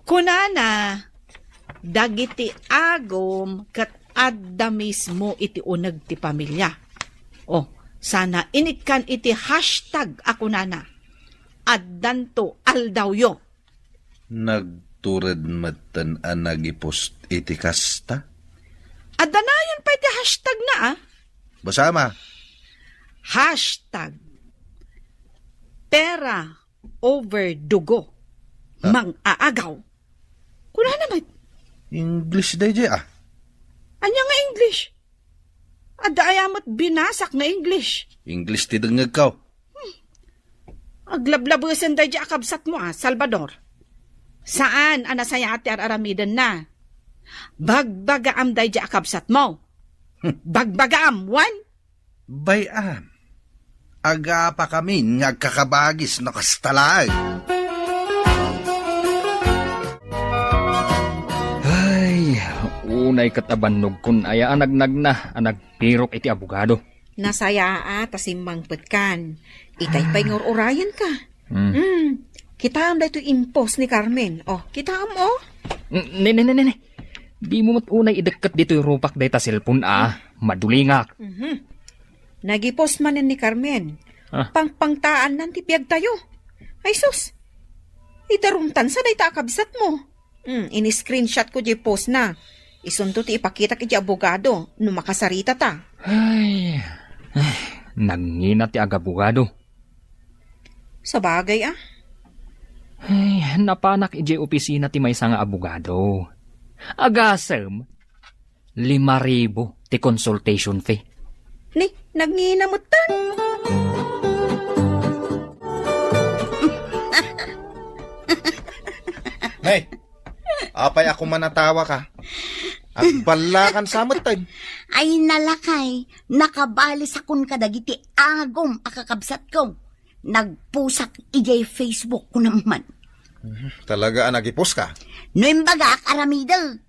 Kunana, dagiti agom ket adda mismo iti uneg ti pamilia. Oh, sana inikkan iti hashtag a kunana, "Addanto aldawyo." Nagtured metten a nagipos iti kasta? Adda nayon pay ti hashtag na, ah. Basama. Hashtag pera over dugo. Ah. Mang-aagaw. Kunana met. English daydiay, ah. Ania nga English? Adda aya met binasak nga English? English ti dengngegko. Hmm. Aglablabesen daydiay a kabsatmo, ah, Salvador. Saan a nasayaat ti ar-aramidenna. Bagbagaam daydiay a kabsatmo. Hmm. Bagbagaam, wen? Bay-am. Agapakamin nga agkakabagis no kasta laeng. Ay, unay ket a bannogkon aya a nagnagna a nagpirok iti abogado. Nasayaat a simmangpetkan. Ikay pay nga ur-urayenka. Hmm. Hmm. Kitaem daytoy impost ni Carmen. Oh, kitaem, oh. N-, ne, ne, ne, ne, ne. Dimo met unay idekket ditoy rupak dayta cellphone a, madulingak. Mhm. Nagipos manen ni Carmen. Ah. Pangpangtaannan ti biagtayo. Ay sus! Idarumtan sa dayta a kabsatmo. Hmm, in-screenshot ko diay post na. Isunto ti ipakitak iti abogado no makasaritata. Ay, ay, nangina ti agabogado. Sabagay, ah. Ay, napanak idiay opisina ti maysa nga abogado. Agasem, lima ribu ti consultation fee. Ni, nagngina metten. Hey, apay a kumanatawa ka? Agballakan sa metten. Ay, nalakay, nakabalisakon kadagiti agom a kakabsatko. Nagposak idiay Facebook ko naman. Mhm. Talaga a nagipos ka? No imbagak, aramidek.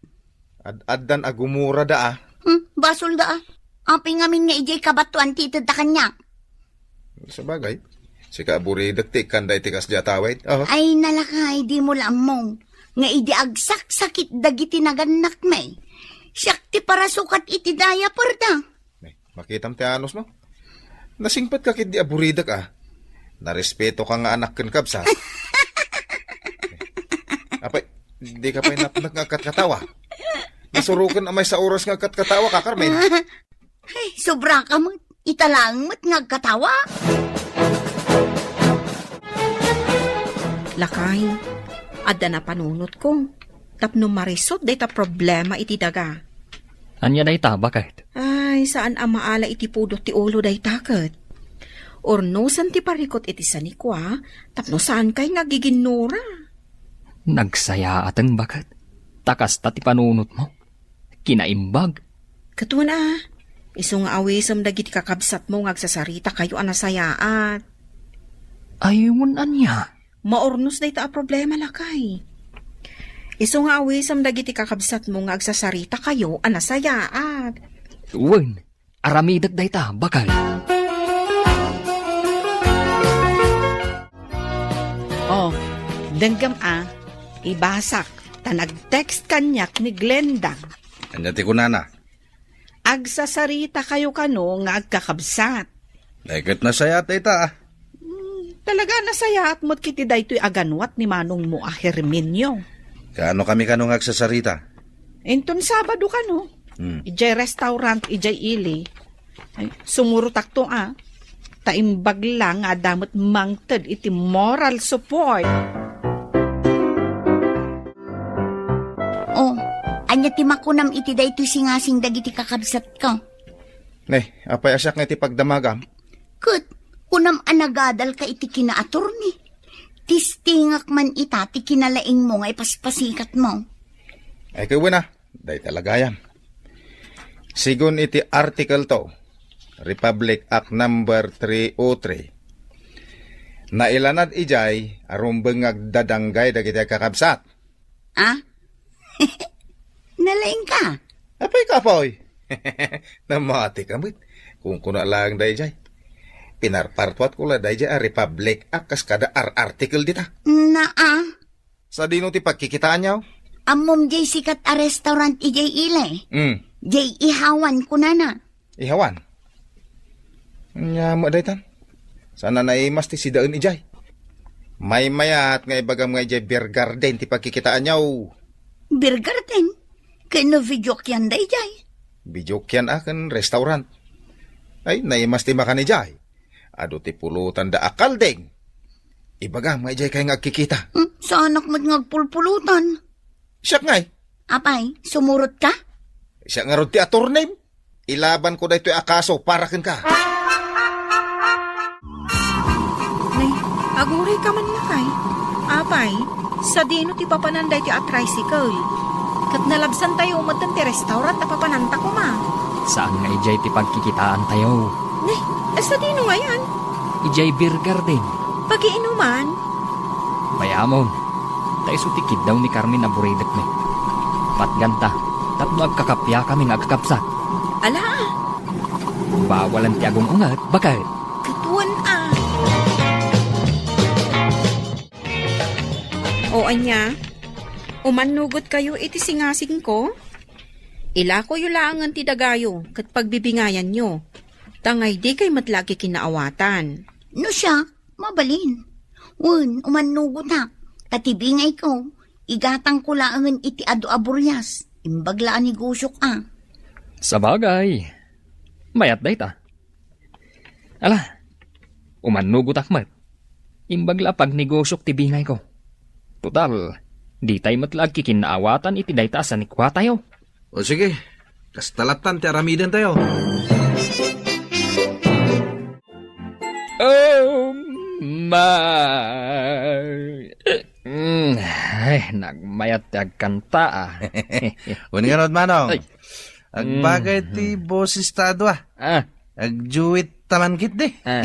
Ad-addan a gumura da, ah. Hmm, basol da, ah. Apay ngamin nga idiay kabatoan ti itedda kaniak. Sabagay, sika a buridek ti ikkan daytoy kasdiay a tawid. Aha. Ay, nalakay, di mo la ammo nga idi agsaksakit dagiti nagannak, may. Siak ti parasukat iti diaper da. Ay, makitam ti anus, no? Nasingpet ka ketdi a buridek, ah. Narespeto ka nga anak ken kabsat. Apay, di ka pay napnek nga agkatkatawa? Nasuroken a maysa oras nga agkatkatawa ka, Carmen. Ay, sobra ka met. Ita laeng met nga agkatawa. Lakay, adda napanunotko tapno marisot dayta problema iti daga. Ania dayta, baket? Ay, saan a maala iti pudot ti ulo dayta ket. Urnosen ti parikut iti sanikua tapno saankay nga agiginnura. Nagsayaaten, baket. Ta kasta ti panunotmo. Kinaimbag, Ket wen a, isu nga awisem dagiti kakabsatmo nga agsasaritakayo a nasayaat. Ay, wen ania? Maurnos dayta a problema, lakay. Isu nga awisem dagiti kakabsatmo nga agsasaritakayo a nasayaat. Wen, aramidek dayta, bakay. Oh, denggem a, ibasak, ta nag-text kaniak ni Glenda. Ania ti kunana? Agsasaritakayo kano nga agkakabsat. Ay, ket nasayaat dayta, ah. Hmm, talaga nasayaat met kiti daytoy a ganuat ni manongmo a Herminio. Kaano kami kano nga agsasarita? Inton Sabado kano. Hmm. Idiay restaurant, idiay ili. Ay, sumurotakto, ah. Ta imbag la nga adda met mangted iti moral support. Oh, ania ti makunam iti daytoy singasing dagiti kakabsatko? Ne, apay a siak nga iti pagdamagam? Ket, kunam a nagadalka iti kinaaturni. Testingak man ita ti kinalaingmo nga ipaspasikatmo. Ay, ket wen a, dayta la gayam. Sigun iti Article two, Republic Act Number three oh three, nailanad idiay a rumbeng nga agdadanggay dagiti agkakabsat. Ah? Nalaingka? Apay ka, apoy? Namati ka met. Kung kuna laeng dayjay. Pinarpartuatko la dayjay a Republic Act kas kada ar-, article dita. Naa. Sadino ti pagkikitaanyo? Ammom jay sikat a restaurant ijay ili. Mm. Jay Ihawan kunana. Ihawan? Ania met daytan? Saan a naimas ti sidaen ijay? Maymayat nga ibagam nga ijay beer garden ti pagkikitaanyo. Beer garden? Ken no videokean dayjay? Videokean a ken restaurant. Ay, naimas ti makan ijay. Adu ti pulotanda a kalding. Ibagam nga ijay kay nga agkikita. Hmm, saanak met nga agpulpulotan. Siak ngay. Apay, sumurotka? Siak ngarud ti aturnem. Ilabanko daytoy a kaso para kenka. Nay, aguray ka man lakay. Apay, sadino ti papanan daytoy a tricycle? Ket nalabsantayo metten ti restaurant a papananta koma. Saan nga ijay ti pagkikitaantayo? Nay, sadino ngayan? Ijay beer garden. Pagiinuman? Bayamon, ta isu ti kiddaw ni Carmen a buridekmi. Patganta, tapno agkakapiakami nga agkakabsat. Ala! Bawalan ti agung-unget, baket. Ket wen a. O ania? Umannugotkayo iti singasingko? Ilakoyo laengen ti dagayo ket pagbibingayanyo. Ta nga idi kay met la agkikinnaawatan. No siak, mabalin. Wen, umannugotak. Ta ti bingayko, igatangko laengen iti adu a burias. Imbag la a negosiok a. Sabagay, mayat dayta. Ala, umannugotak met. Imbag la a pagnegosiok ti bingayko. Total, ditay met la agkikinnaawatan iti dayta a sanikuatayo. O sige, kasta lattan ti aramidentayo. Oh my. Mm, ay, nagmayat ti agkanta, ah. Wen ngarud, Manong. Ay. Agbagay Mm. ti boses ta a dua. Ah. Agduet ta man ketdi. Ah.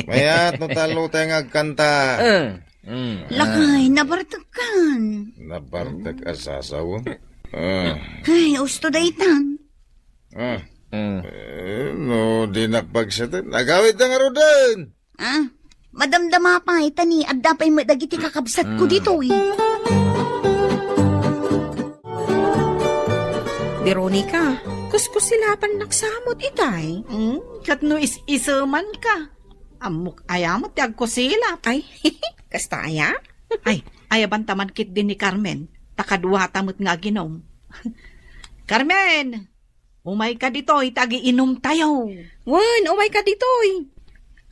Mayat no tallo tayo nga agkanta. Ah. Mm. Lakay, nabartekkan. Nabartek a sasawen. Ah. Ay, usto daytan. Ah. Mm. Eh, no, di nakpagsaten. Agawid na nga ruden. Ah, madamdama pay, ta ni adda pay met dagiti kakabsatko ditoy. Veronica, kuskusilapannak sa met itay. Hmm, ket no is-isemanka, ammok aya met ti agkusilap. Ay, kasta aya? Ay, ayaban ta man ketdi ni Carmen, ta kaduata met nga aginom. Carmen! Umayka ditoy, ta agiinumtayo. Wen, umayka ditoy.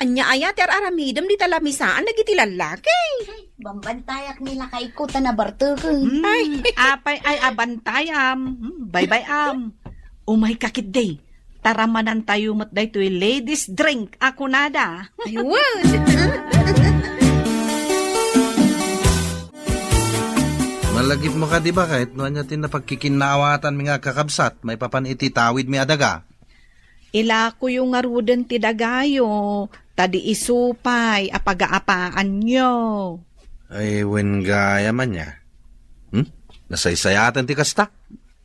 Ania aya ti ar-aramidem dita lamisaan dagiti lallaki? Bambantayak ni lakayko ta nabarteken. Hmm, Ay. Apay ay abantayam. Hmm, baybay-am. Umayka ketdi. Taramanantayo met daytoy ladies drink a kunada. Ay, wen. Lagipmo kadi, baket, no ania ti napagkikinnaawatan mi nga agkakabsat maipapan iti tawid mi a daga? Ilakoyo ngaruden ti dagayo, ta di isu pay a pagaapaanyo. Ay, wen gayam ania. Hmm? Nasaysayaten ti kasta?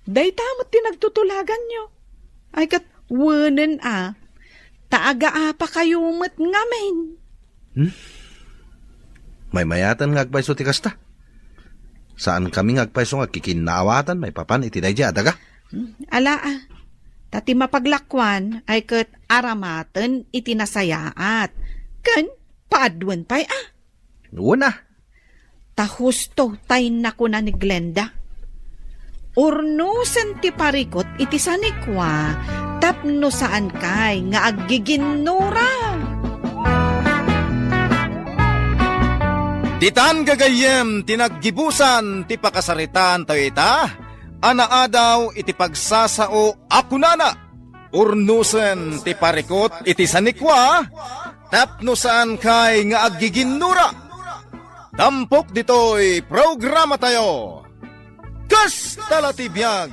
Dayta met ti nagtutulaganyo. Ay, ket wenen a, ta agaapakayo met ngamin. Hmm? Maymayaten nga agpayso ti kasta. Saan kami nga agpayso nga agkikinnaawatan maipapan iti daydiay a daga? Hmm, ala a. Ta ti mapaglakuan ay ket aramaten iti nasayaat. Ken paaduen pay a. Wen a. Ta husto tay nakuna ni Glenda. Urnosen ti parikut iti sanikua tapno saankay nga aggiginnura. Ditan gagayyem ti naggibusan ti pakasaritaan tayo ita, a naadaw iti pagsasao a kunana, urnosen ti parikut iti sanikua, tapno saankay nga aggiginnura. Tampok ditoy programa tayo. Kasta la ti biag!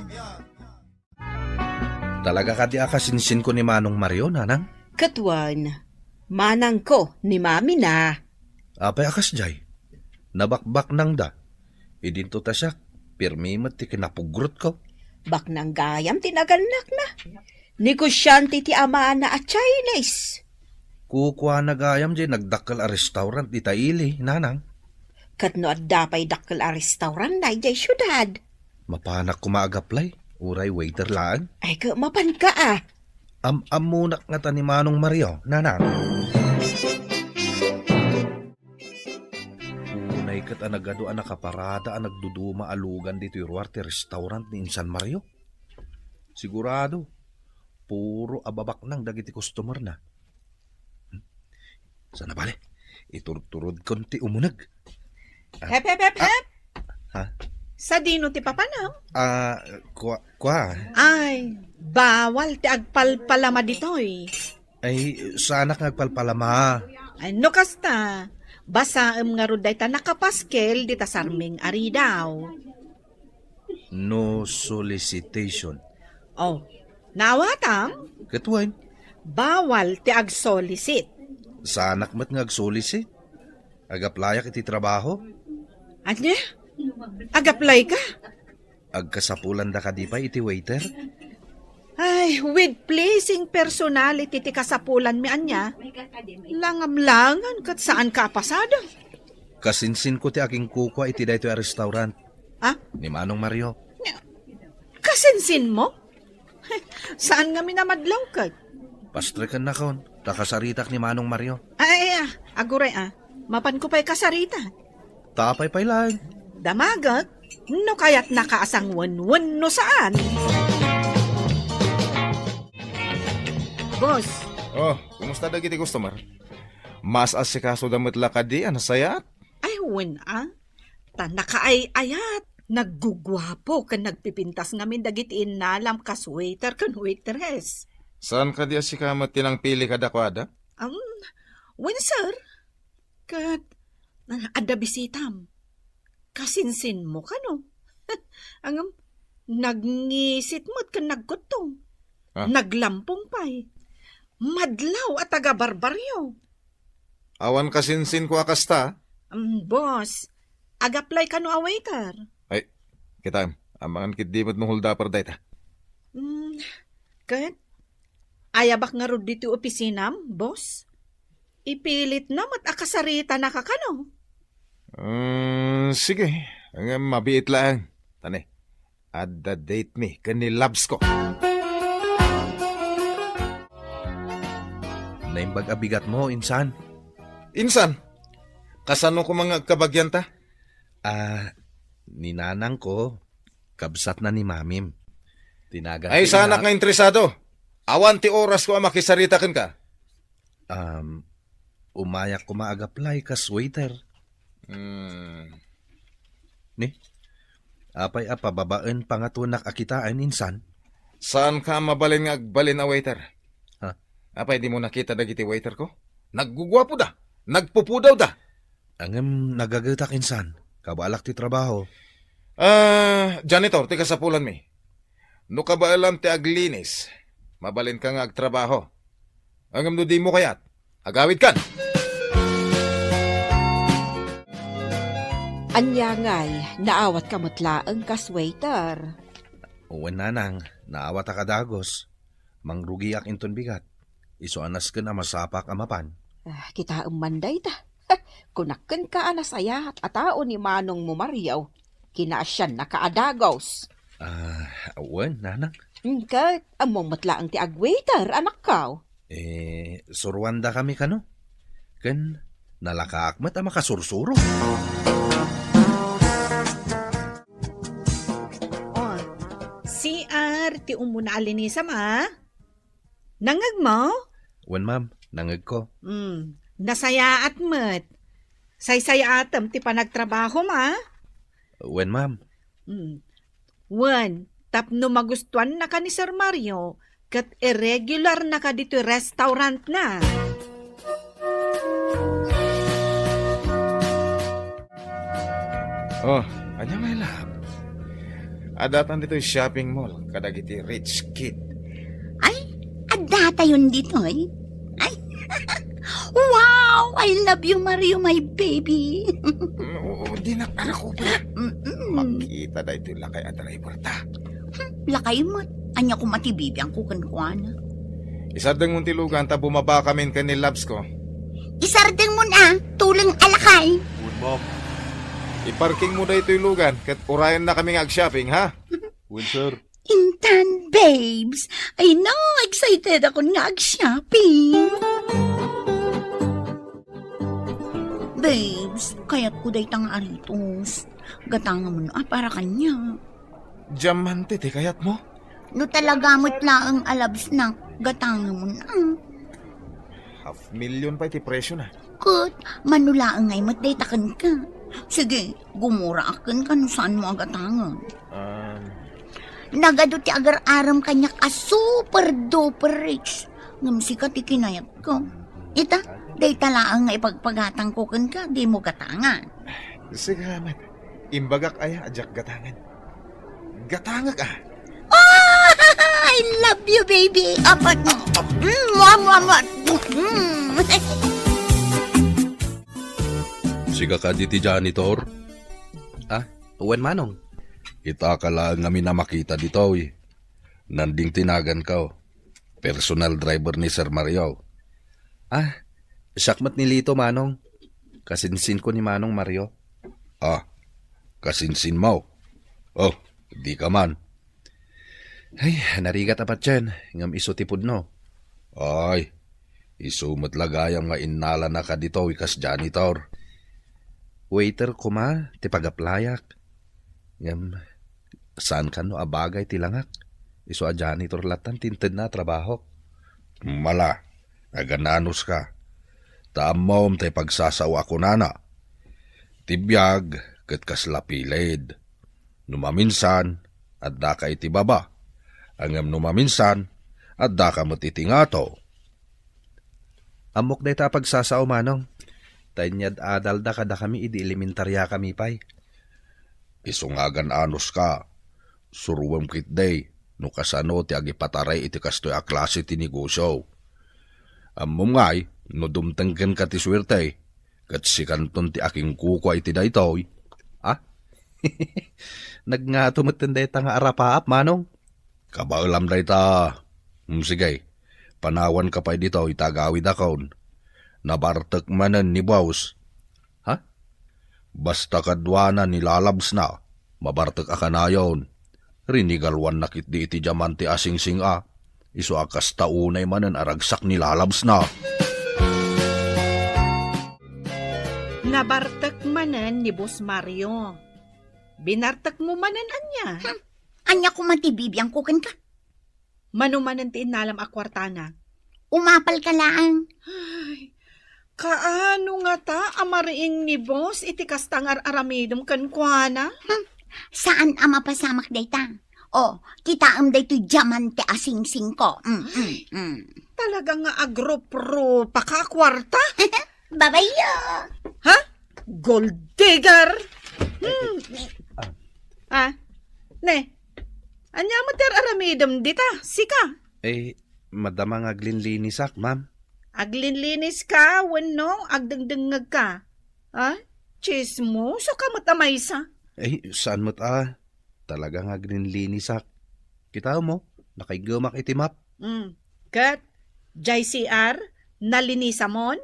Talaga kadi a kasinsinko ni Manong Mario, Nanang? Ket wen, manangko ni Mami na. Apay a kasdiay? Nabakbaknangda. Idinto ta siak, pirmi met ti kinapugrotko. Baknang gayam ti nagannakna. Negosyante ti amana a Chinese. Kukuana gayam diay nagdakkel a restaurant dita ili, Nanang. Ket no adda pay dakkel a restaurant daydiay siudad? Mapanak koma agaplay, uray waiter laeng. Ay, ket mapanka a. Am-ammonak ngata ni Manong Mario, Nanang. Unay ket a nagadu a nakaparada a nagduduma a lugan ditoy ruar ti restaurant ni Insan Mario. Sigurado, puro ababaknang dagiti customer-na. Hmm? Sana bale, iturturodkon ti umuneg. Ah, Hep, hep, hep, ah, hep! Ha? Sadino ti papanam? Ah, kua, kua. Ay, bawal ti agpalpalama ditoy. Ay, saanak nga agpalpalama. Ay, no kasta, basaem ngarud dayta nakapaskel dita sarming a ridaw. No solicitation. Oh, naawatam? Ket wen? Bawal ti agsolicit. Saanak met nga agsolicit. Agaplayak iti trabaho. Ania? Agaplayka? Agkasapulanda kadi pay iti waiter? Ay, with pleasing personality ti kasapulanmi ania. Langamlangan ket saanka a pasada. Kasinsinko ti aginkukua iti daytoy a restaurant. Ah? Ni Manong Mario. Kasinsinmo? Saan ngamin a madlaw ket? Pastrikennakon, ta kasaritak ni Manong Mario. Ay, ay, ah, aguray, ah. Mapanko pay kasarita. Tapay pay laeng. Damaget, no kayatnaka a sangwenwenno saan. Boss. Oh, kumusta dagiti customer? Mas asikasoda met la kadi a nasayaat? Ay, wen a. Ta nakaay-ayat, nagguguapo ken nagpipintas ngamin dagiti innalam kas waiter ken waitress. Saan kadi a sika met ti nangpili kadakuada? Um, wen, sir. Ket, ah, adda bisitam. Kasinsinmo kano? Ngem, nagngisit met ken nagkuttong. Ah. Naglampong pay. Madlaw a taga-barbaryo. Awan kasinsinko a kasta? Mm, boss, ag-apply kano a waiter? Ay, kitaem, amangan ketdi met no holdaper dayta. Mm, ket? Ayabak ngarud ditoy opisinam, boss? Ipilitna met a kasaritanaka kano? Mm, sige, ngem mabiit laeng. Tani, adda date mi ken ni Labs ko. Naimbag a bigatmo, insan. Insan? Kasano koma nga agkabagianta? Ah, ni nanangko, kabsatna ni mamim. Tinagan Ay, ti sanak inak- nga interesado. Awan ti orasko a makisarita kenka. Um, umayak koma ag-apply kas waiter. Hmm. Ni? Apay a pababaen pangatonak a kitaen, insan? Saanka a mabalin nga agbalin a waiter? Ha? Apay dimo nakita dagiti waiter ko? Nagguguapoda, nagpupudawda. Ngem nagagetak, insan. Kabalak ti trabaho. Ah, janitor ti kasapulanmi. No kabaelam ti aglinis, mabalinka nga agtrabaho. Ngem no dimo kayat, agawidkan. Ania ngay, naawatka met laeng kas waiter? Wen, nanang, naawatak a dagus. Mangrugiak inton bigat. Isu a nasken a masapak a mapan. Ah, kitaem man dayta. Kunak kenka a nasayaat a tao ni manongmo Mario. Kinaasiannaka a dagus. Ah, wen, nanang. Ket ammom met laeng ti agwaiter, anakko. Eh, suruandakami kano? Ken nalakaak met a makasursuro. Oh, C R, ti umuna a linisam, ah. Nangegmo? Wen, ma'am, nangegko. Hmm, nasayaat met. Saysayaatem ti panagtrabahom, ah. Wen, ma'am. Hmm. Wen, tapno magustuannaka ni Sir Mario, ket irregularnaka ditoy restaurantna. Oh, ania ngay, love? Addatan ditoy shopping mall kadagiti rich kid. Ay, addatayon ditoy? Ay, wow! I love you, Mario, my baby. Mm, oo, dinak anak ko pala. Mm-mm. Makita daytoy lakay a driver ta. Hmm, lakay met. Ania koma ti bibiangko kenkuana? Isardengmo ti lugan ta bumaba kamin ken ni loves ko. Isardengmo na, tuleng a lakay. Wen, ma'am. Iparkingmo daytoy lugan ket urayennakami nga ag-shopping, ha? Wen, sir. Intan, babes. I know, excited akon nga ag-shopping. Babes, kayatko dayta nga aritos. Gatangamon a para kaniak. Diamante ti kayatmo? No talaga met laeng a loves nak, gatangamon a. Half million pay ti presyona. Ket, mano laeng ngay met dayta kenka. Sige, gumuraak kenka no saanmo a gatangen. Um, Nagadu ti agar-arem kaniak a super duper rich. Ngem sika ti kinayatko. Ita, dayta laeng nga ipagpagatangko kenka, dimo gatangan. Sige met. Imbagak aya a diak gatangen. Gatangek a. Oh, I love you, baby. Apat. Mm, mua, mua, mua. Mm. Sika kadi ti janitor? Ah, wen, manong. Itaka laeng ngamin a makita ditoy. Nanding ti naganko. Personal driver ni Sir Mario. Ah, siak met ni Lito, manong. Kasinsinko ni Manong Mario. Ah, kasinsinmo? Oh, dika man. Ay, narigat a patien, ngem isu ti pudno. Ay, isu met la gayam nga innalanaka ditoy kas janitor. Waiter koma ti pag-applyak. Ngem, saan kano a bagay ti langak? Isu a janitor lattan ti intedna a trabahok. Mala, agan-anuska. Ta ammom ti pagsasao a kunana. Ti biag ket kasla piled. No maminsan, addaka iti baba. Ngem no maminsan, addaka met iti ngato. Ammok dayta a pagsasao, manong. Ta inyad-adalda kadakami idi elementariakami pay. Isu nga agan-anuska, suroem ketdi no kasano ti agipataray iti kastoy a klase ti negosio. Ammom ngay, no dumteng kenka ti suerte, ket sikanton ti akinkukua iti daytoy. Ah? Nagngato metten dayta nga arapaap, manong. Kabaelam dayta. Mm, sige, panawanka pay ditoy ta agawidakon. Nabartek manen ni boss. Ha? Basta kaduana ni lalabsna, mabartek a kanayon. Rinigaluanna ketdi iti diamante a singsing a, isu a kasta unay manen a ragsak ni lalabsna. Nabartek manen ni Boss Mario. Binartekmo manen ania? Hmm. Ania koma ti bibiangko kenka? Mano manen ti innalam a kuartana? Umapalka laeng. Ay, kaano ngata a mariing ni boss iti kasta nga ar-aramidem kenkuana? Hmm, saan a mapasamak dayta. Oh, kitaem daytoy diamante a singsingko. Mm, mm, mm. Talaga nga agruprupaka a kuarta? Babayo! Ha? Gold digger! Hmm. Ah, Ah, ne, ania met ti ar-aramidem dita, sika? Eh, madama nga aglinlinisak, ma'am. Aglinlinis ka wenno agdengdengngeg ka? Ah, chismoso ka met a maysa. Eh, saan met a? Talaga nga aglinlinisak. Kitaem mo, nakaiggemak iti map. Mm. Ket, jay C R, nalinisamon?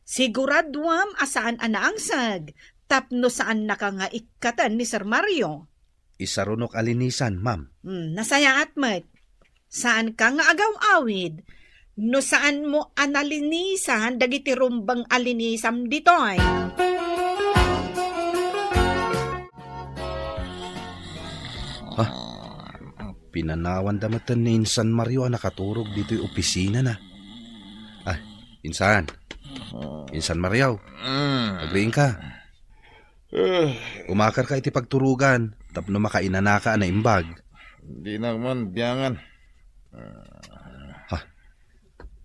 Siguraduam a saan a naangseg tapno saannaka nga ikkaten ni Sir Mario. Isarunok a linisan, ma'am. Hmm, nasayaat met. Saanka nga agaw-awid no saanmo a nalinisan dagiti rumbeng a linisam ditoy. Ha? Pinanawanda metten ni Insan Mario a nakaturog ditoy opisinana. Ah, Insan. Insan Mario. Mm. Agriingka. Eh. Umakarka iti pagturogan tapno makainanaka a naimbag. Dinak man biangan. Ha?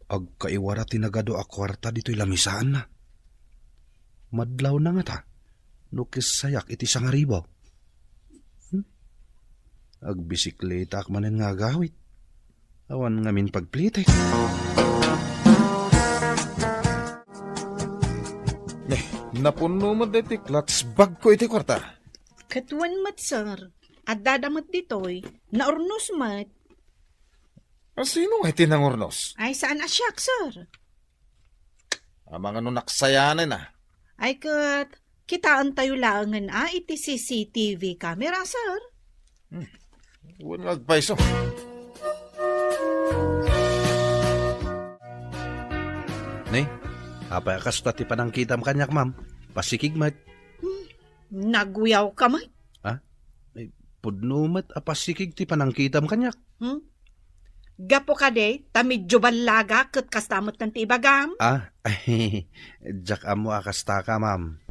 Agkaiwara ti nagadu a kuarta ditoy lamisaanna. Madlawna ngata no kissayak iti sangaribu. Hmm? Agbisikletaak manen nga agawid. Awan ngamin pagplitek. Ne, napunno met daytoy clutch bag ko iti kuarta. Ket wen met, sir. Addada met ditoy. Naurnos met. A, sino nga iti nangurnos? Ay, saan a siak, sir. Amangan no naksayanen a. Ay ket, kitaentayo laengen a iti C C T V camera, sir. Hmm. Wen nga agpayso. Ne, apay a kasta ti panangkitam kaniak, ma'am? Pasikig met. Hmm. Naguyawka met. Ah? Ay, pudno met a pasikig ti panangkitam kaniak. Hmm? Gapu kadi, ta medyo ballaga ket kasta met ti ibagam? Ah, diak ammo a kastaka, ma'am.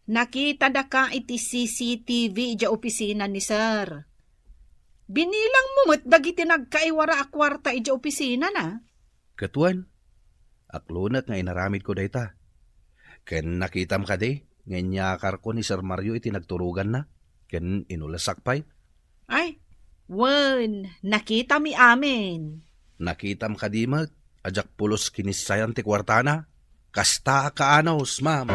Nakitadaka iti C C T V idiay opisina ni Sir. Binilang mo met dagiti nagkaiwara a kuarta idiay opisina na. Ket wen, aklonek nga inaramidko dayta. Ken nakitam kadi nga inyakarko ni Sir Mario iti nagturoganna, ken inulesak pay. Ay, wen, nakitami amin. Nakitam kadi met a diak pulos kinissayan ti kuartana? Kasta a kaanus, ma'am.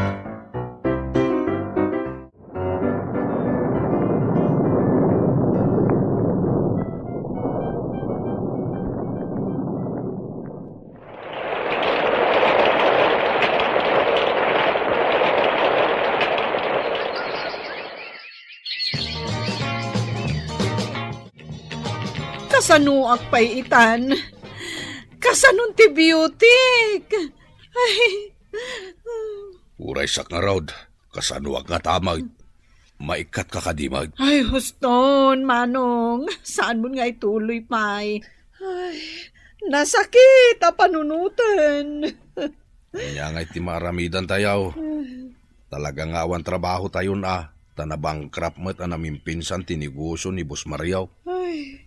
Kasanoak pay itan? Kasanon ti beautyk? Ay. Uray sakngarud, kasanoak nga tamag. Maikkatka kadi met? Ay, huston, Manong. Saanmon nga ituloy pay? Ay, nasakit a panunoten. Ania ngay ti maaramidantayo? Talaga nga awan trabahotayon a, ta nabankrupt met a namimpinsan ti negosio ni Boss Mario. Ay,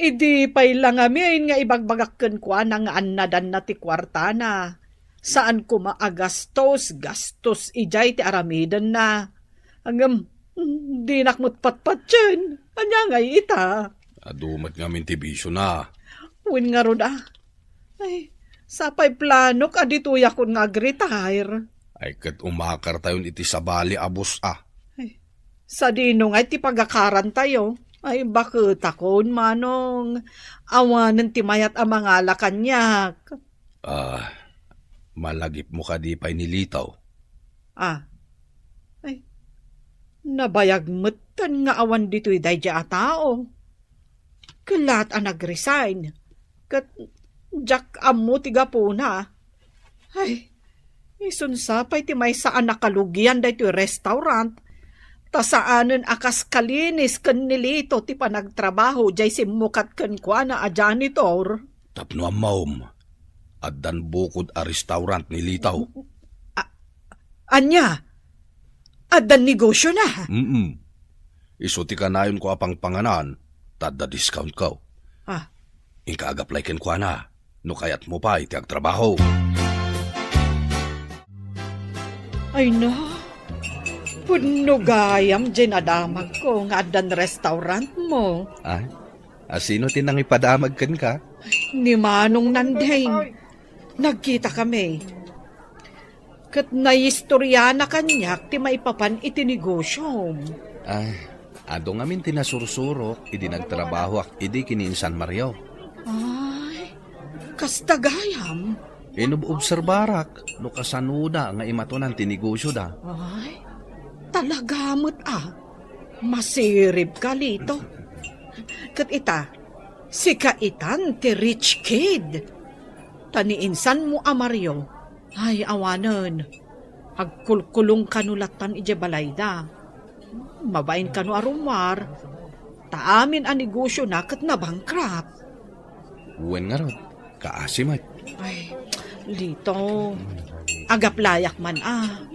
idi pay la ngamin nga ibagbagak kenkuana nga annadanna ti kuartana. Saan koma a gastos, gastos idiay ti aramidenna. Ngem, dinak met patpatien. Ania ngay ita? Adu met ngamin ti bisiona. Wen ngarud a. Ay, sapay planok a ditoyakon nga agretire. Ay, ket umakartayon iti sabali a bus a. Ay, sadino ngay ti pagakarantayo? Ay, baketakon, Manong. Awanen ti mayat a mangala kaniak. Ah, malagipmo kadi pay ni Litaw? Ah. Ay, nabayag metten nga awan ditoy daydiay a tao. Kellat a nag-resign. Ket diak ammo ti gapuna. Ay, isunsa pay ti maysa a nakalugian daytoy restaurant, ta saanen a kas kalinis ken ni Lito ti panagtrabaho diay simmukat kenkuana a janitor. Tapno ammom, addan bukod a restaurant ni Litaw. A-, ania? Addan negosiona? Mm. Isu ti kanayonko a pangpanganan, ta adda discountko. Ah. Inka agaplay kenkuana, no kayatmo pay ti agtrabaho. Ay na, Wenno gayam diay nadamagko nga addan restaurantmo. Ah, a sino ti nangipadamag kenka? Ni Manong Nandeng. Nagkitakami. Ket naistoriana kaniak ti maipapan iti negosyom. Ay, adu ngamin ti nasursurok idi nagtrabahoak idi ken ni Insan Mario. Ay, kasta gayam. Inub-obserbarak no kasanoda nga imatonan ti negosyoda. Ay, talaga met a. Masirib ka, Lito. Ket ita, sika itan ti rich kid. Ta ni insan mo a Mario, ay awanen, agkulkulong kano lattan idiay balayda. Mabain kano a rummuar, ta amin a negosyona ket nabankrupt. Wen ngarud, kaasi met. Ay, Lito, agaplayak man a.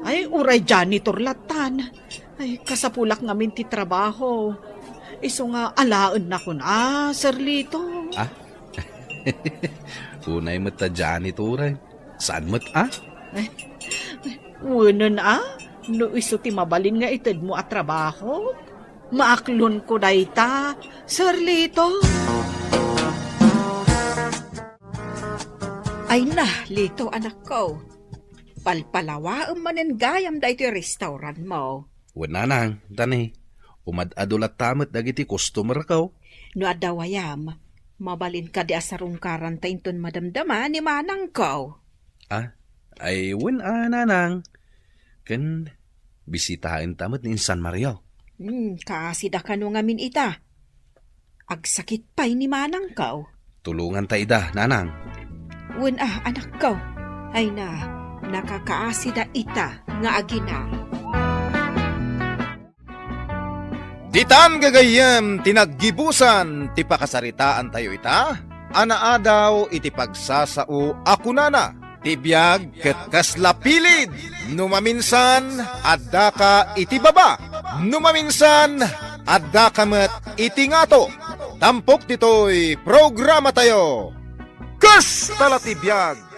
Ay, uray janitor lattan. Ay, kasapulak ngamin ti trabaho. Isu nga alaennakon a, Sir Lito. Ah? Unay met ta janitor, eh. Saan met a? Wenen a, no isu ti mabalin nga itedmo a trabaho, maaklonko dayta, Sir Lito. Ay na, Lito, anakko. Palpalawaem manen gayam daytoy restaurantmo. Wen, nanang, tani, umad-adu latta met dagiti customerko. No adda gayam, mabalin kadi a sarungkaranta inton madamdama ni manangko. Ah, ay, wen a, nanang. Ken bisitaenta met ni Insan Mario. Hmm, kaasida kano ngamin ita. Agsakit pay ni manangko. Tulonganta ida, nanang. Wen a, anakko. Ay na, nakakaasida ita nga agina. Ditan gagayyem ti naggibusan ti pakasaritaantayo ita a naadaw iti pagsasao a kunana, ti biag ket kasla pilid. No maminsan, addaka iti baba. No maminsan, addaka met iti ngato. Tampok ditoy programatayo. Kasta la ti biag!